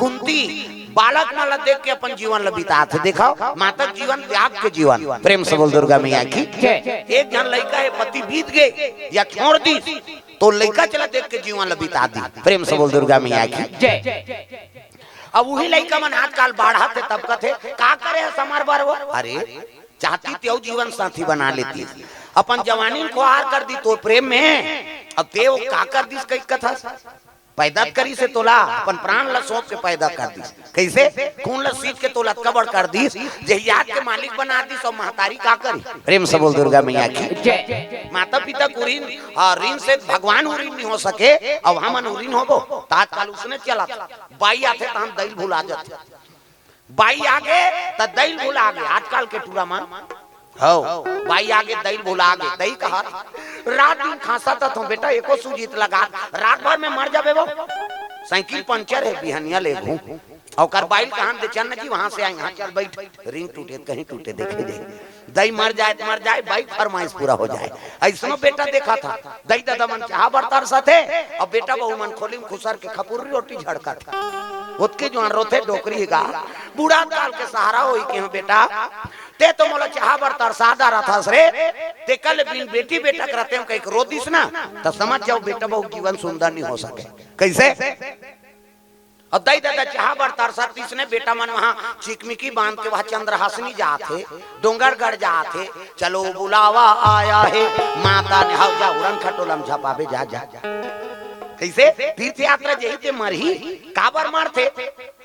कुंती बालक मन ला देख के अपन जीवन ला बितात हे। देखव, माता के जीवन, त्याग के जीवन। प्रेम से बोल दुर्गा मैया की। जय। एक झन लइका हे, पति बीत गे या छोड़ दिस, तो लइका चला देख के जीवन ला बिता दिस। प्रेम से बोल दुर्गा मैया की। जय। अब उही लइका मन आजकल बाढ़त हे, तब कथे, "का करे हस हमर बर वो?" अरे, चाहती तेऊ जीवन साथी बना लेतिस, अपन जवानी ल खुवार कर दिस तोर प्रेम में। अब तेऊ का कर दिस, कहिके कथस? पैदा त करिस हे तोला, अपन प्राण ल सौंप के पैदा कर दिस। कइसे? खून ल सींच के तोला अतका बड़ कर दिस, जहियाद के मालिक बना दिस, अउ महतारी का करी? प्रेम से बोल दुर्गा मैया की। जय। माता पिता के ऋण, हाँ, ऋण से भगवान ऋणी हो सके, अउ हमन ऋणी होबो? त आजकल उसने चलत, बाई आथे त हम दई ल भुला जाथे। बाई आगे त दई ल भुला गे, आजकल के टूरा मन। हव, बाई आगे दई ल भुला गे, दई कहत, "रात दिन खांसत हथों बेटा, एको सूजी त लगा, रात भर में मर जाबे वो।" साइकिल पंचर हे, बिहनिया लेगहूं। ओकर बाई ल कहन दे, "चल न जी, वहां से आए, यहां चल बइठ, रिंग टूटे त कहीं टूटे, देखे दे, दई मर जाए त मर जाए, बाई के फरमाइश पूरा हो जाए।" अइसनो बेटा देखत हंव, दई ददा मन चाहा बर तरसत हे, अउ बेटा बहू मन खोली म खुसर के खपुर रोटी झड़कत हे। ओतके जुवार रोथे डोकरी गा, बूढ़ा काल के सहारा होई के हंव बेटा, ते तो मोला चाहा बर तरसा डारत हस रे, तेकर ले बिन बेटी बेटा के रतेंव कहिके रो दिस ना, त समझ जाव बेटा बहू जीवन सुंदर नइ हो सके। कइसे? अउ दई ददा चाहा बर तरसत तिसने बेटा मन वहां चिकमिकी बांध के वहां चंद्रहासिनी जात हे, डोंगरगढ़ जात हे। चलो बुलावा आया है, माता ने, हव जा उरन खटोला म झपाबे, जा, जा। कइसे? तीर्थ यात्रा जही ते मरही, काबर मरथे?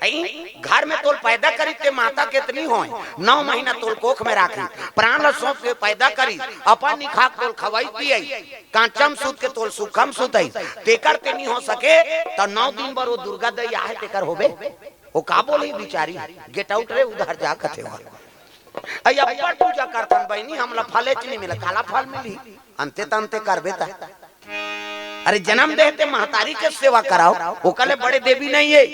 हई, घर में तोल पैदा करी ते माता केतनी होय, नौ महीना तोल कोख में राखी, प्राण ल सौंप के पैदा करी, अपन निखाक तोल खवाई पियाई, कांचम सूत के तोल सुखम सुतई, तेकर ते नी हो सके, त नौ दिन बर वो दुर्गा दई आहे, तेकर होबे? वो का बोलही बिचारी, "Get out रे, उधर जा," कथे वो। अई अब्बड़ पूजा करथन बहिनी, हमला फलेच नी मिले, काला फल मिलही? अंते तंते करबे त। अरे, जन्म देहे ते महतारी के सेवा कराओ, ओकर ले बड़े देवी नहीं है।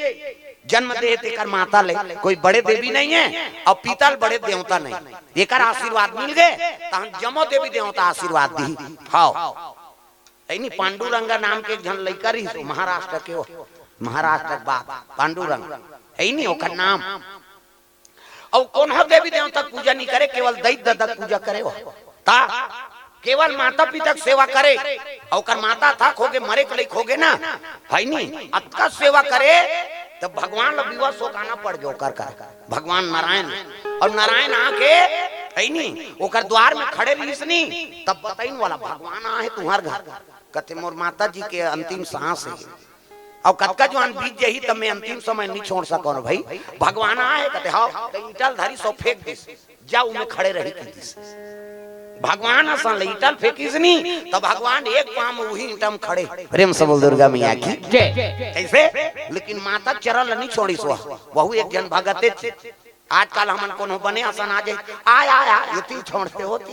जन्म देहे तेकर माता ले कोई बड़े देवी नहीं है, अउ पिता ले बड़े देवता नहीं। एकर आशीर्वाद मिल गे, तहन जमो देवी देवता आशीर्वाद दिही। हव। ऐनी पांडुरंगा नाम के एक झन लइका रहिस, महाराष्ट्र के हो, महाराष्ट्र के बात, पांडुरंग। ऐनी ओकर नाम। अउ कोनो देवी देवता के पूजा नहीं करे, केवल दई ददा के पूजा करे हो। ता केवल माता पिता के सेवा करे, अउ ओकर माता था खोगे, मरे के लइक होगे ना, है नी, अतका सेवा करे, त भगवान ल बिवस होके आना पड़ गे ओकर कर, भगवान नारायण। अउ नारायण आके, है नी, ओकर द्वार में खड़े रहिस नी, तब बताइन वाला भगवान आहे तुम्हार घर। कथे, "मोर माता जी के अंतिम सांस है।" अउ कतका जुवान बीत जही, त मैं अंतिम समय नी छोड़ सकौं भाई। भगवान आहे, कथे, "हव।" त ईंटा ल धरिस अउ फेंक दिस, "जा, उमे खड़े रही," कहि दिस। भगवान असन ले ईंटा ल फेंकिस नी, त भगवान एक पाँव में उही ईंटा में खड़े। प्रेम से बोल दुर्गा मैया की। जय। कइसे? लेकिन माता चरण ल नी छोड़िस वह, वहू एक झन भगते थी। आजकल हमन कोनो बने असन आ जाई, आय, आय, आय, एती छोड़ते होती,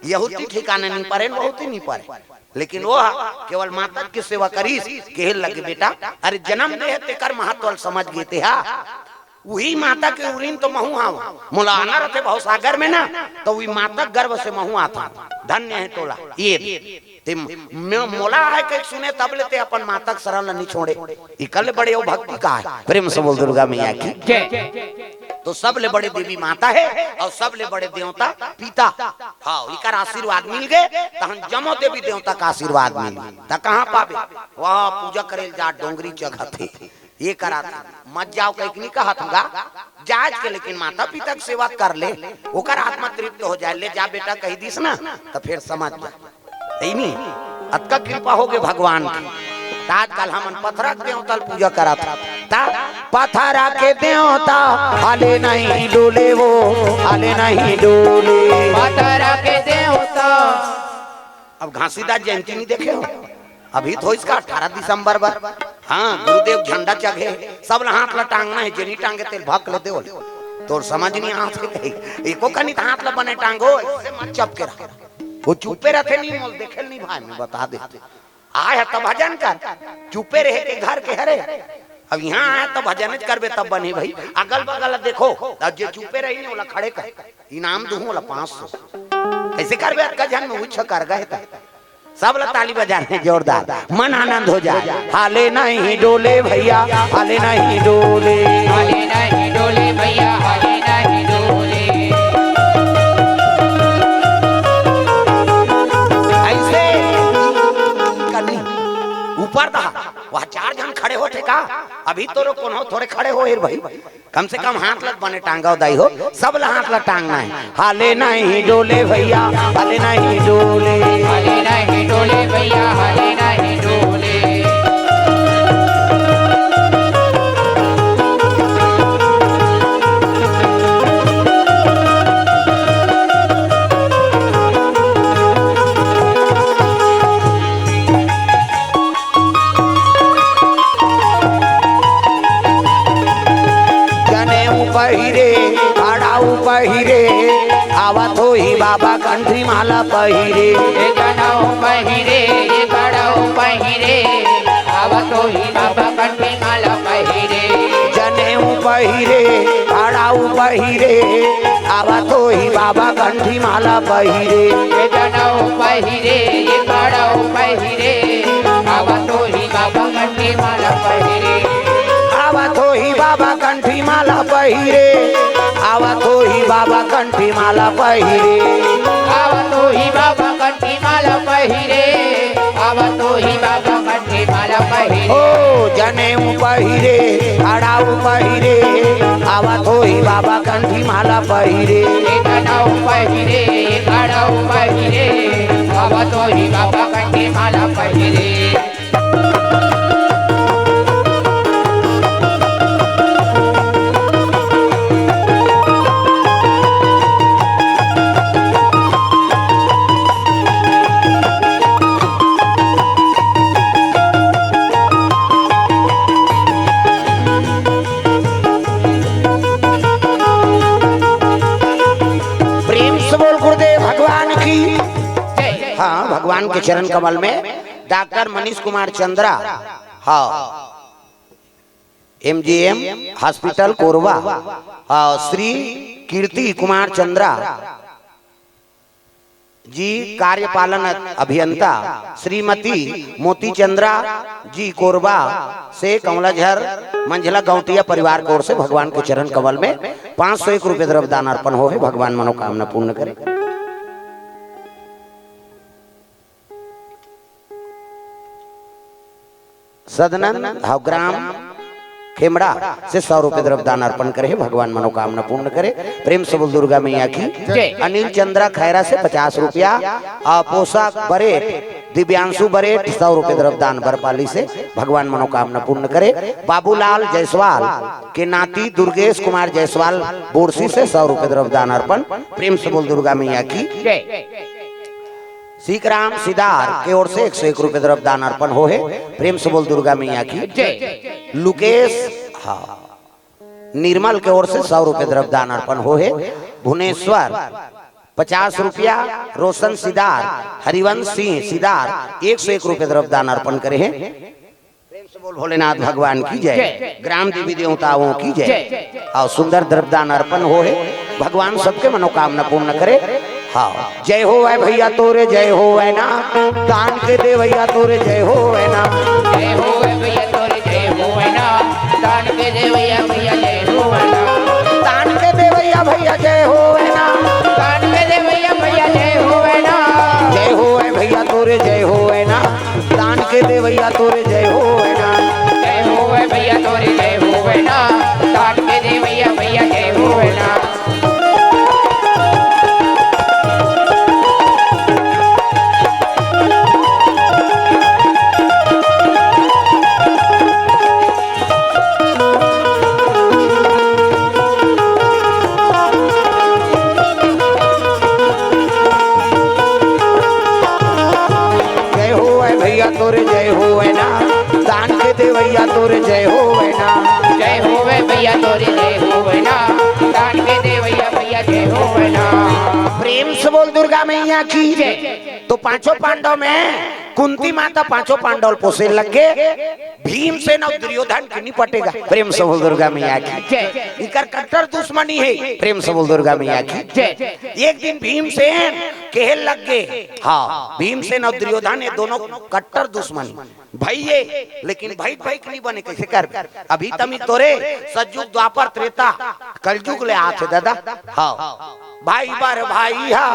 यहूती ठिकाने नी परे, वहूती नी परे। लेकिन वो केवल माता के सेवा करिस, केहे लगे, "बेटा, अरे जन्म दे हे, तेकर महत्व ल समझ गे ते हा। उही माता के उरिन तो महू हाव, मोला आना रथे भवसागर में ना, तो उही माता के गर्भ से महू आता। धन्य है तोला।" ये ते म-, मोला आहे कहि सुने, तब ले ते अपन माता के शरण ल नी छोड़े। इकर ले बड़े अउ भक्ति का है? प्रेम से बोल दुर्गा मैया की। जय। तो सबले बड़े देवी माता है अउ सबले बड़े देवता पिता। हव, इकर आशीर्वाद मिल गे, तहन जमो देवी देवता के आशीर्वाद मिल गे। त कहाँ पाबे? वह पूजा करे ल जा डोंगरी चघत हे, ये करात हे। मत जाव कहिके नी कहत हँव गा, जायज के, लेकिन माता पिता के सेवा कर ले, ओकर आत्मा तृप्त हो जाय। ले जा बेटा कहि दिस ना, त फेर समझ जा। अतका कृपा होगे भगवान के। त आजकल हमन पथरा के देवता ल पूजा करत हन। त पथरा के देवता हाले नहीं डोले वो, हाले नहीं डोले। पथरा के देवता। अब घासीदास जयंती नहीं देखे हो? अभी तो इसका अठारह दिसंबर बर। हाँ, गुरुदेव झंडा चघे, सब ला हाथ ला टांगना है, जे नहीं टांगे तेल भक ले देवल। तोर समझ नहीं आत हे कहीं। एको कनी त हाथ ला बने टांगो, ऐसे मत चपके रहा। वो चुप्पे रथे नहीं, मोल देखे नहीं भाई, मैं बता दे। आय ह त भजन कर, चुप्पे रहे के घर के हरे। अब यहाँ आय त भजन करबे तब बने भाई। अगल बगल देखो, अब जे चुप्पे रही नहीं, ओला खड़े कर, इनाम दूँ ओला पाँच सौ। कैसे करबे? अतका झन में उच्छ कर गए त सब ला ताली बजाने जोरदार, मन आनंद हो जाए। हाले नहीं डोले भैया, हाले नहीं डोले। हाले नहीं डोले भैया, हाले नहीं डोले। ऐसे करनी। ऊपर दहा, वह चार झन खड़े होथे का? अभी तो रो कोनो थोरे खड़े हो हे भाई। कम से कम हाथ ला बने टांगव दाई हो, सब ला हाथ ला टांगना है। हाले नहीं डोले भैया, हाले नहीं डोले। हाले नहीं डोले भैया, हाले नहीं डोले। जनेऊ पहिरे, अड़ाऊ पहिरे, आवत होही बाबा कंठी माला पहिरे। ए जनेऊ पहिरे, ए अड़ाऊ पहिरे, आवत होही बाबा कंठी माला पहिरे। जनेऊ पहिरे, अड़ाऊ पहिरे, आवत होही बाबा कंठी माला पहिरे। ए जनेऊ पहिरे, ए अड़ाऊ पहिरे, आवत होही बाबा कंठी माला पहिरे। आवत होही बाबा कंठी माला पहिरे, आवत होही बाबा कंठी माला पहिरे। आवत होही बाबा कंठी माला पहिरे, आवत होही बाबा कंठी माला पहिरे। ओ जनेऊ पहिरे, खड़ाऊ पहिरे, आवत होही बाबा कंठी माला पहिरे। जनेऊ पहिरे, खड़ाऊ पहिरे, आवत होही बाबा कंठी माला पहिरे। प्रेम से बोल गुरुदेव भगवान की। हाँ, भगवान के चरण कमल में डॉक्टर मनीष कुमार चंद्रा, हाँ, एमजीएम हॉस्पिटल कोरबा, हाँ, श्री कीर्ति कुमार चंद्रा जी कार्यपालन अभियंता, श्रीमती मोती चंद्रा जी कोरबा से कमलाझर मंझला गौंटिया परिवार की ओर से भगवान के चरण कमल में पाँच सौ एक रुपये द्रव्य दान अर्पण हो है। भगवान मनोकामना पूर्ण करे। सदनंद हव ग्राम खेमड़ा से सौ रुपये द्रव्य दान अर्पण करे हे, भगवान मनोकामना पूर्ण करे। प्रेम से बोल दुर्गा मैया की। जय। अनिल चंद्रा खैरा से पचास रुपया, आ, पोशाक बरेट, दिव्यांशु बरेट सौ रुपये द्रव्य दान बरपाली से, भगवान मनोकामना पूर्ण करे। बाबूलाल जायसवाल के नाती दुर्गेश कुमार जायसवाल बोरसी से सौ रुपये द्रव्य दान अर्पण। प्रेम से बोल दुर्गा मैया की। जय। सीकराम सिदार के ओर से एक सौ एक रुपये द्रव्य दान अर्पण हो है। प्रेम से बोल दुर्गा मैया की। जय। लुकेश, हाँ, निर्मल के ओर से सौ रुपये द्रव्य दान अर्पण हो है। भुवनेश्वर पचास रुपया, रोशन सिदार, हरिवंश सिंह सिदार एक सौ एक रुपये द्रव्य दान अर्पण करे हैं। प्रेम से बोल भोलेनाथ भगवान की जय। जय। ग्राम देवी देवताओं की जय। जय। और सुंदर द्रव्यदान अर्पण हो है, भगवान सबके मनोकामना पूर्ण करे। हाँ, जय हो है भैया तोरे, जय हो है ना, दान के देवैया तोरे, जय हो है ना। जय हो है भैया तोरे, जय हो है ना, दान के देवैया भैया, जय हो है ना। दान के देवैया भैया, जय हो है ना। दान के देवैया भैया, जय हो है ना। जय हो है भैया तोरे, जय हो है ना। दान के देवैया तोरे जय होवे ना। जय होवे भैया तोरे जय होवे ना। दान के देवैया भैया जय होवे ना। जय होवे भैया तोरे जय होवे ना, दान के देवैया तोरे जय होवे ना। जय होवे भैया तोरे जय होवे ना, दान के देवैया भैया जय होवे ना। प्रेम से बोल दुर्गा मैया की। जय। तो पांचों पांडव में कुंती माता पांचों पांडव ल पोसे लग गे, भीमसेन अउ दुर्योधन के नी पटेगा। प्रेम से बोल दुर्गा मैया की। जय। इकर कट्टर दुश्मनी हे। प्रेम से बोल दुर्गा मैया की। जय। एक दिन भीमसेन कहे लग गे, हाँ, भीमसेन अउ दुर्योधन ये दोनों कट्टर दुश्मनी भइये, लेकिन भई भई के नी बने, कइसे करबे? अभी तमी तोरे सतजुग, द्वापर, त्रेता, कलजुग ले आथे दादा। हाँ, भाई बर भाई हा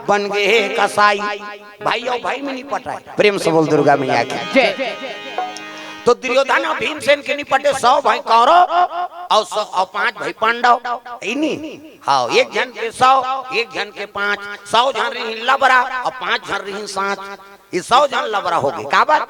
बन गे हे कसाई। भाई अउ भाई में नी पटाय। प्रेम से बोल दुर्गा मैया की। जय। तो दुर्योधन अउ भीमसेन के नी पटे, सौ भाई कौरव अउ सौ, अउ पांच भाई पांडव। ई नी? हाँ, एक झन के सौ, एक झन के पांच, सौ झन रहिन लबरा अउ पांच झन रहिन सांच। ये सौ झन लबरा हो गे। काबर?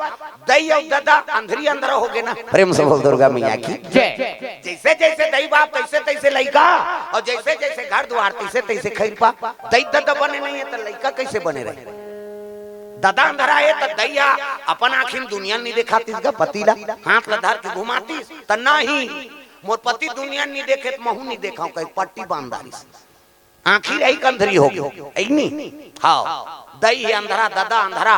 दई अउ ददा अंधरी अंधरा हो गे ना। प्रेम से बोल दुर्गा मैया की। जय। जइसे जइसे दई बाप तइसे तइसे लइका, अउ जइसे जइसे घर दुवार तइसे तइसे खइरपा। दई ददा बने नइ हे त लइका कइसे बने रही? ददा अंधरा हे त दई हा अपन आँखी म दुनिया ल नी देखातिस गा पति ला, हाथ ला धर के घुमातिस त नहीं, मोर पति दुनिया ल नी देखे त महूँ नी देखंव कहि पट्टी बांध डारिस। आँखी रहिके अंधरी हो गे, अइनी? हाँ, दई हे अंधरा, ददा अंधरा,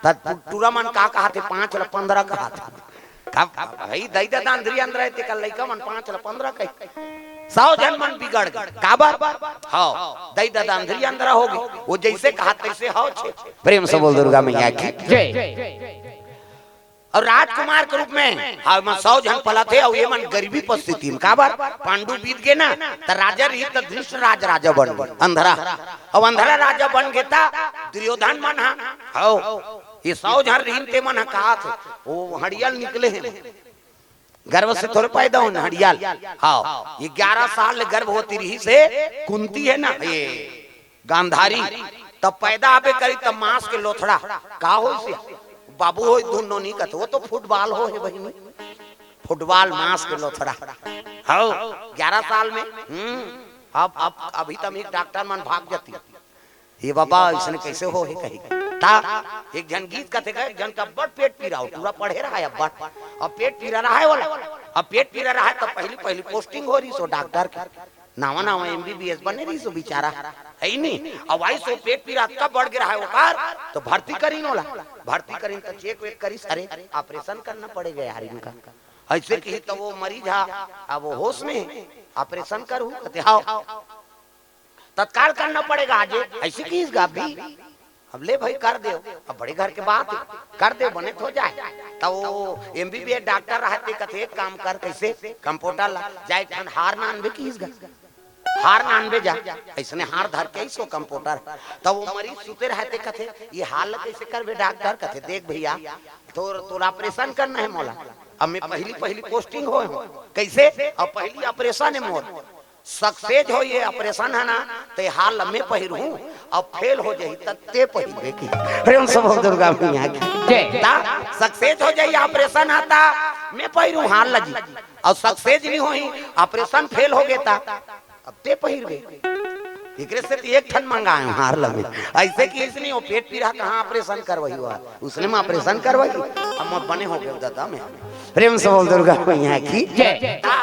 त टूरा मन का कहाथे, पाँच ल पंद्रह कहाथे। का, भाई, दई ददा अंधरी अंधरा हे, तेकर लइका मन पाँच ल पंद्रह कही। सौ झन मन बिगड़ गे। काबर? हाँ, दई ददा अंधरी अंधरा हो गे। वो जइसे कहा तइसे हो छे। प्रेम से बोल दुर्गा मैया की। जय। अउ राजकुमार के रूप में, हाँ, एमन सौ झन पलत हे, अउ एमन गरीबी परिस्थिति में। काबर? पांडु बीत गे ना, त राजा रही त धृष्ट राज राजा बन गे, अंधरा। अउ अंधरा राजा बन गे त दुर्योधन मन हा, हाँ, ये सौ झन रिहिन ते मन ह कहाथे, वो हड़ियाल निकले हे, गर्भ से थोड़े पैदा होन हड़ियाल। हाँ, ये ग्यारह साल ले गर्भवती रहिस हे कुंती हे ना, ये गांधारी, तब पैदा आबे करी तब मांस के लोथड़ा। का होइस? बाबू होइस धुन नोनी कथे, वो तो फुटबॉल होहे बहिनी, फुटबॉल मांस के लोथड़ा। हाँ, ग्यारह साल में। हम्म। अब अब अभी तक डॉक्टर मन भाग जाती, ये बाबा इसने कैसे होहे कही। ता एक झन गीत कथे का, एक झन का अब्बड़ पेट पीरा हो, टूरा पढ़े रहा है अब्बड़, अब पेट पीरा रहा है वाला, अब पेट पीरा रहा है तो पहली पहली पोस्टिंग हो रहिस हो डॉक्टर के, नावा नावा एमबीबीएस बने रहिस हो बेचारा, है ही नहीं। अब आइस हो पेट पीरा अतका बढ़ गे रहा है ओकर, तो भर्ती करिन ओला, भर्ती करिन तो चेक वेक करिस, अरे ऑपरेशन करना पड़ेगा यार इनका, ऐसे कही तो वो मरीज हा अब वो होश में हे, ऑपरेशन करूँ कथे, हाँ तत्काल करना पड़ेगा आज, ऐसे कहिस गा अभी। अब ले भाई कर देव, अब बड़े घर के बात हे, कर देव बने तो हो जाए। तो वो एमबीबीएस डॉक्टर रहते कथे एक काम कर, कैसे कंपाउंडर ला जाए एक ठन हार नानबे कहिस गा, हार नानबे जा, ऐसने हार धर के आइस हो कंपाउंडर। तब वो मरीज सुते रहते कथे, ये हार ला कैसे करबे डॉक्टर? कथे देख भैया, तोर तोर ऑपरेशन करना है मोला, अब मैं पहली पहली पोस्टिंग होए हूँ, कैसे? अब पहली ऑपरेशन है मोर, सक्सेस हो ये ऑपरेशन है ना, ते हार ल मैं पहिरहूं, अब फेल हो जाही त ते पहिरबे की। प्रेम से बोल दुर्गा मैया की। जय। ता सक्सेस हो जाही ऑपरेशन हा ता मैं पहिरहूं हार ल जी, और सक्सेस नहीं होही, ऑपरेशन फेल हो गे ता अब ते पहिरबे। एकरे से तो एक ठन मंगाए हूं हार ल मैं, ऐसे कि इसने वो पेट पीरा कहाँ ऑपरेशन करवाही हुआ, उसने में ऑपरेशन करवाही, अब मैं बने हो गए दादा मैं। प्रेम से बोल दुर्गा मैया की। जय। ता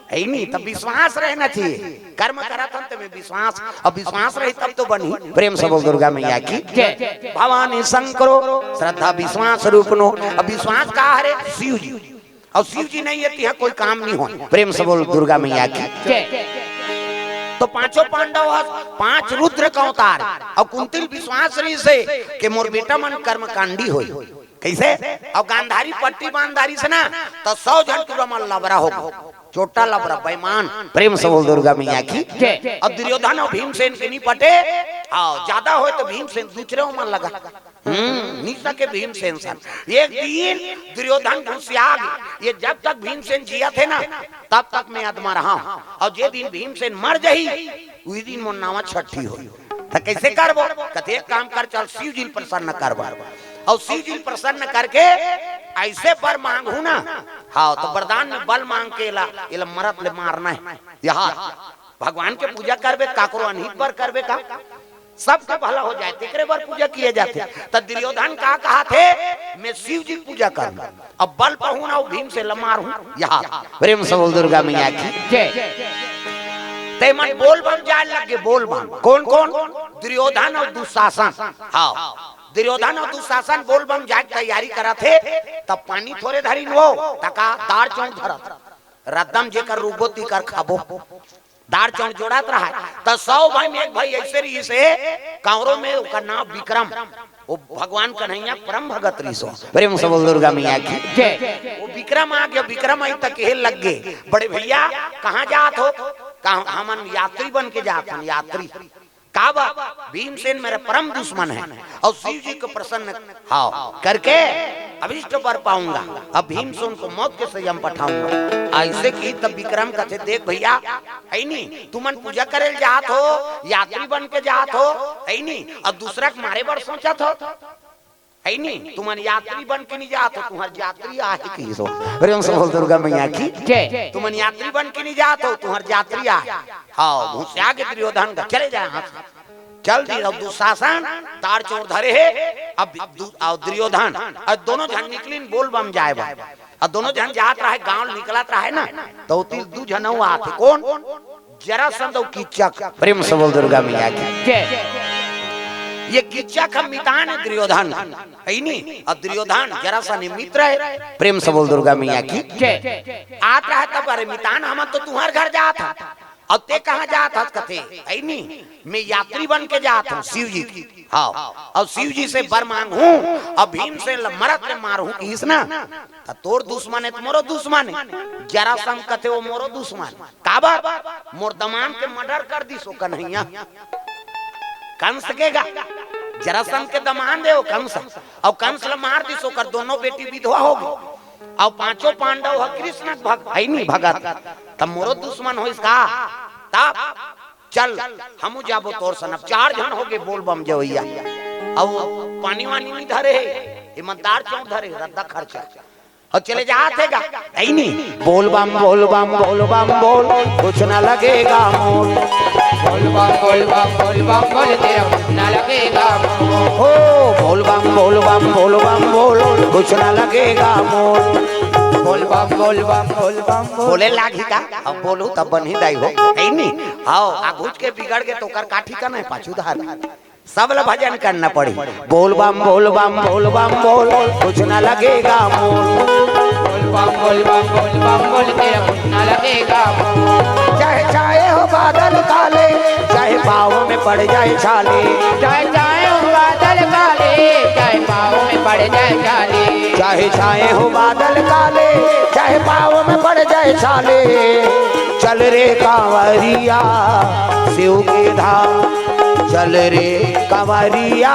है नहीं, तब विश्वास रहना चाहिए। कर्म करत हन तेमे विश्वास, अब विश्वास रही तब तो बनी। प्रेम से बोल दुर्गा मैया की। जय। भवानी शंकरो श्रद्धा विश्वास रूपनो। अब विश्वास का हरे? शिव जी। और शिव जी नहीं है तो यहाँ कोई काम नहीं हो। प्रेम से बोल दुर्गा मैया की। जय। तो पांचों पांडव हस, पांच रुद्र का अवतार, और कुंती ल विश्वास रहिस हे कि मोर बेटा मन कर्मकांडी होई। कैसे? और गांधारी पट्टी बांध डारिस ना, तो सौ झन टूरा मन लबरा हो गे। चोट्टा लबरा, बेईमान। प्रेम से बोल दुर्गा मैया की। जय। अब दुर्योधन और भीमसेन के नहीं पटे, और ज्यादा होए तो भीमसेन दूसरे मन लगा। हम्म, नहीं सके भीमसेन सन। एक दिन दुर्योधन घुसिया गे, ये जब तक भीमसेन जियत हे ना, तब तक मैं अदमा रहा हूं, और जे दिन भीमसेन मर जाही, उही दिन मोर नावा छठी होई। त कैसे करबो? कथे एक काम कर, चल शिव जी ल प्रसन्न करबो, और शिव जी ल प्रसन्न करके ऐसे बर मांगहूं ना, हाँ, तो वरदान में बल मांग के एला, एला मरत ले मारना है। यहाँ भगवान के पूजा करबे, काकरो अनहित बर करबे का? सबके भला हो जाए, तेकरे बर पूजा किए जाथे। त दुर्योधन का कहाथे, मैं शिव जी के पूजा करूं, अब बल पाहूं ना, वो भीमसेन ल मारहूं। यहाँ प्रेम से बोल दुर्गा मैया की। जय। ते मन बोल बम जाए लग गे, बोल बम। कौन कौन? दुर्योधन और दुशासन। हाँ, दुर्योधन और दुशासन बोल बम जाए के तैयारी करत हे, तब पानी थोरे धरिन वो, तका दार चौंक धरत। रद्दम जेकर रूबो तीकर खाबो। दार चौंक जोड़त रहा है। त सौ भाई में एक भाई ऐसे रहिस हे, कांवरो में ओकर नाम विक्रम, वो भगवान कन्हैया परम भगत रहिस हो। प्रेम से बोल दुर्गा मैया की। जय। वो विक्रम आ गया, विक्रम आई तक हे लग गे, बड़े भैया कहाँ जात हो? कहा हमन यात्री बन के जात हन, यात्री। का बा? भीमसेन मेरा परम दुश्मन है और शिव जी को प्रसन्न, हाँ, करके अभिष्ट वर पाऊंगा। अब भीमसेन को मौत के सजा में पठाऊंगा। ऐसे की तब विक्रम कथे, देख भैया, है नी, तुमन पूजा करे ल जात हो, यात्री बन के जात हो, है नी, अब दूसरा के मारे बर सोचत हो, है नी, तुमन यात्री बन के नहीं जात हो, तुम्हार यात्री आहे की सो। प्रेम से बोल दुर्गा मैया की। जय। तुमन यात्री बन के नहीं जात हो, तुम्हार यात्री आहे। हाँ, घुसिया गे दुर्योधन का, चले जाए यहाँ से। चल दी, अब दुशासन दार चौंक धरे हे, अब दु-, अब दुर्योधन, अब दोनों झन निकलिन बोल बम जाए बा। अब दोनों झन जात रहे, गांव निकलत रहे ना, तो उतिल दू झन अउ आथे। कौन? जरासंध अउ किचक। प्रेम से बोल दुर्गा मैया की। जय। ये किचक ह मितान हे दुर्योधन, है नी? और दुर्योधन जरासंध मित्र हे। प्रेम से बोल दुर्गा मैया की। जय। आत रहे तब, अरे मितान, हमन तो तुम्हार घर जात हन, और ते कहाँ जात हस? कथे, है नी, मैं यात्री बन के जात हूँ शिव जी की। हाँ, और शिव जी से बर मांगहूं, अब भीमसेन ल मरत ले मारहूं किहिस ना, त तोर दुश्मन हे त मोरो दुश्मन हे। जरासंध कथे वो मोरो दुश्मन। काबर? मोर दमांद के मर्डर कर दिस वो कन्हैया। कंस के गा, जरासंध के दमांद हे वो कंस। अउ कंस ल मार दिस, ओकर दोनों बेटी विधवा हो गे। अउ पांचों पांडव ह कृष्ण के भग-, है नी भगत। तब मोरो दुश्मन होइस का? तब चल, हमू जाबो तोर सन। अब चार झन हो गे बोल बम जवइया। अउ पानी वानी नी धरे हे, ईमानदार चौक धरे, रद्दा खर्चा। अउ चले जात हे गा, है नी? बोल बम, बोल बम, बोल बम, बोल, कुछ ना लगेगा मोल। बोल बम, बोल बम, बोल बम, बोल, तेरा कुछ ना लगेगा मोल। हो, बोल बम, बोल बम, बोल बम, बोल, कुछ ना लगेगा मोल। बोल बम, बोल बम, बोल बम, बोल। बोले लागी का? अब बोलू तब बनही दाई हो, है नी? हाव, आगुच के बिगड़ गे त ओकर का ठिकाना हे, पाछू धार। सब ल भजन करना पड़ी। बोल बम, बोल बम, बोल बम, बोल, कुछ ना लगेगा मोल। बोल बम, बोल बम, बोल बम, बोल, तेरा कुछ ना लगेगा मोल। चाहे छाए हो बादल काले, चाहे पाँव में पड़ जाए छाले। चाहे छाए हो बादल काले, चाहे पाँव में पड़ जाए छाले। चाहे छाए हो बादल काले, चाहे पाँव में पड़ जाए छाले। चल रे कांवरिया शिव के धाम, चल रे कांवरिया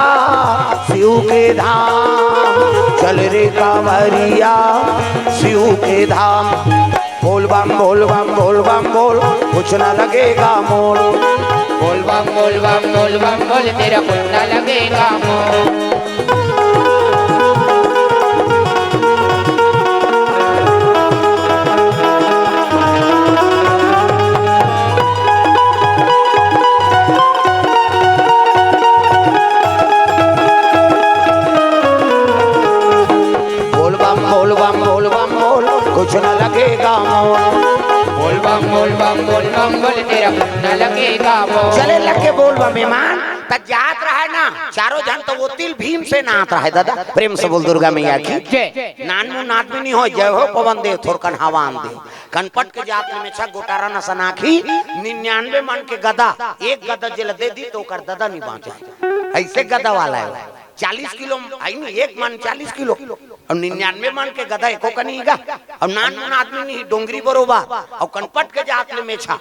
शिव के धाम, चल रे कांवरिया शिव के धाम। बोल बम, बोल बम, बोल बम, बोल, कुछ ना लगेगा मोल। बोल बम, बोल बम, बोल बम, बोल, तेरा कुछ ना लगेगा मोल। बोल बम, बोल बम, बोल बम, बोल, कुछ ना लगेगा मोल। बोल बम, बोल बम, बोल बम, बोल, तेरा कुछ ना लगेगा मोल। चले लगे बोल बम ईमान, त जात रहय ना, चारों झन त वो तिल भीम से नात रहय दादा। प्रेम से बोल दुर्गा मैया की। जय। नानमुन आदमी नहीं हो, जय हो पवन देव, थोरकन हवा आन दे। कनपट के जात में छा गोटारा नसन आखी, निन्यानवे मन के गदा, एक गदा जेला दे दी त ओकर ददा नहीं बाँचे। ऐसे गदा वाला हे। चालीस किलो, आई नहीं, एक मन चालीस किलो। अउ निन्यानवे मन के गदा एको कनी गा। अउ नानमुन आदमी नहीं, डोंगरी बरोबर। अउ कनपट के जात ले मेछा।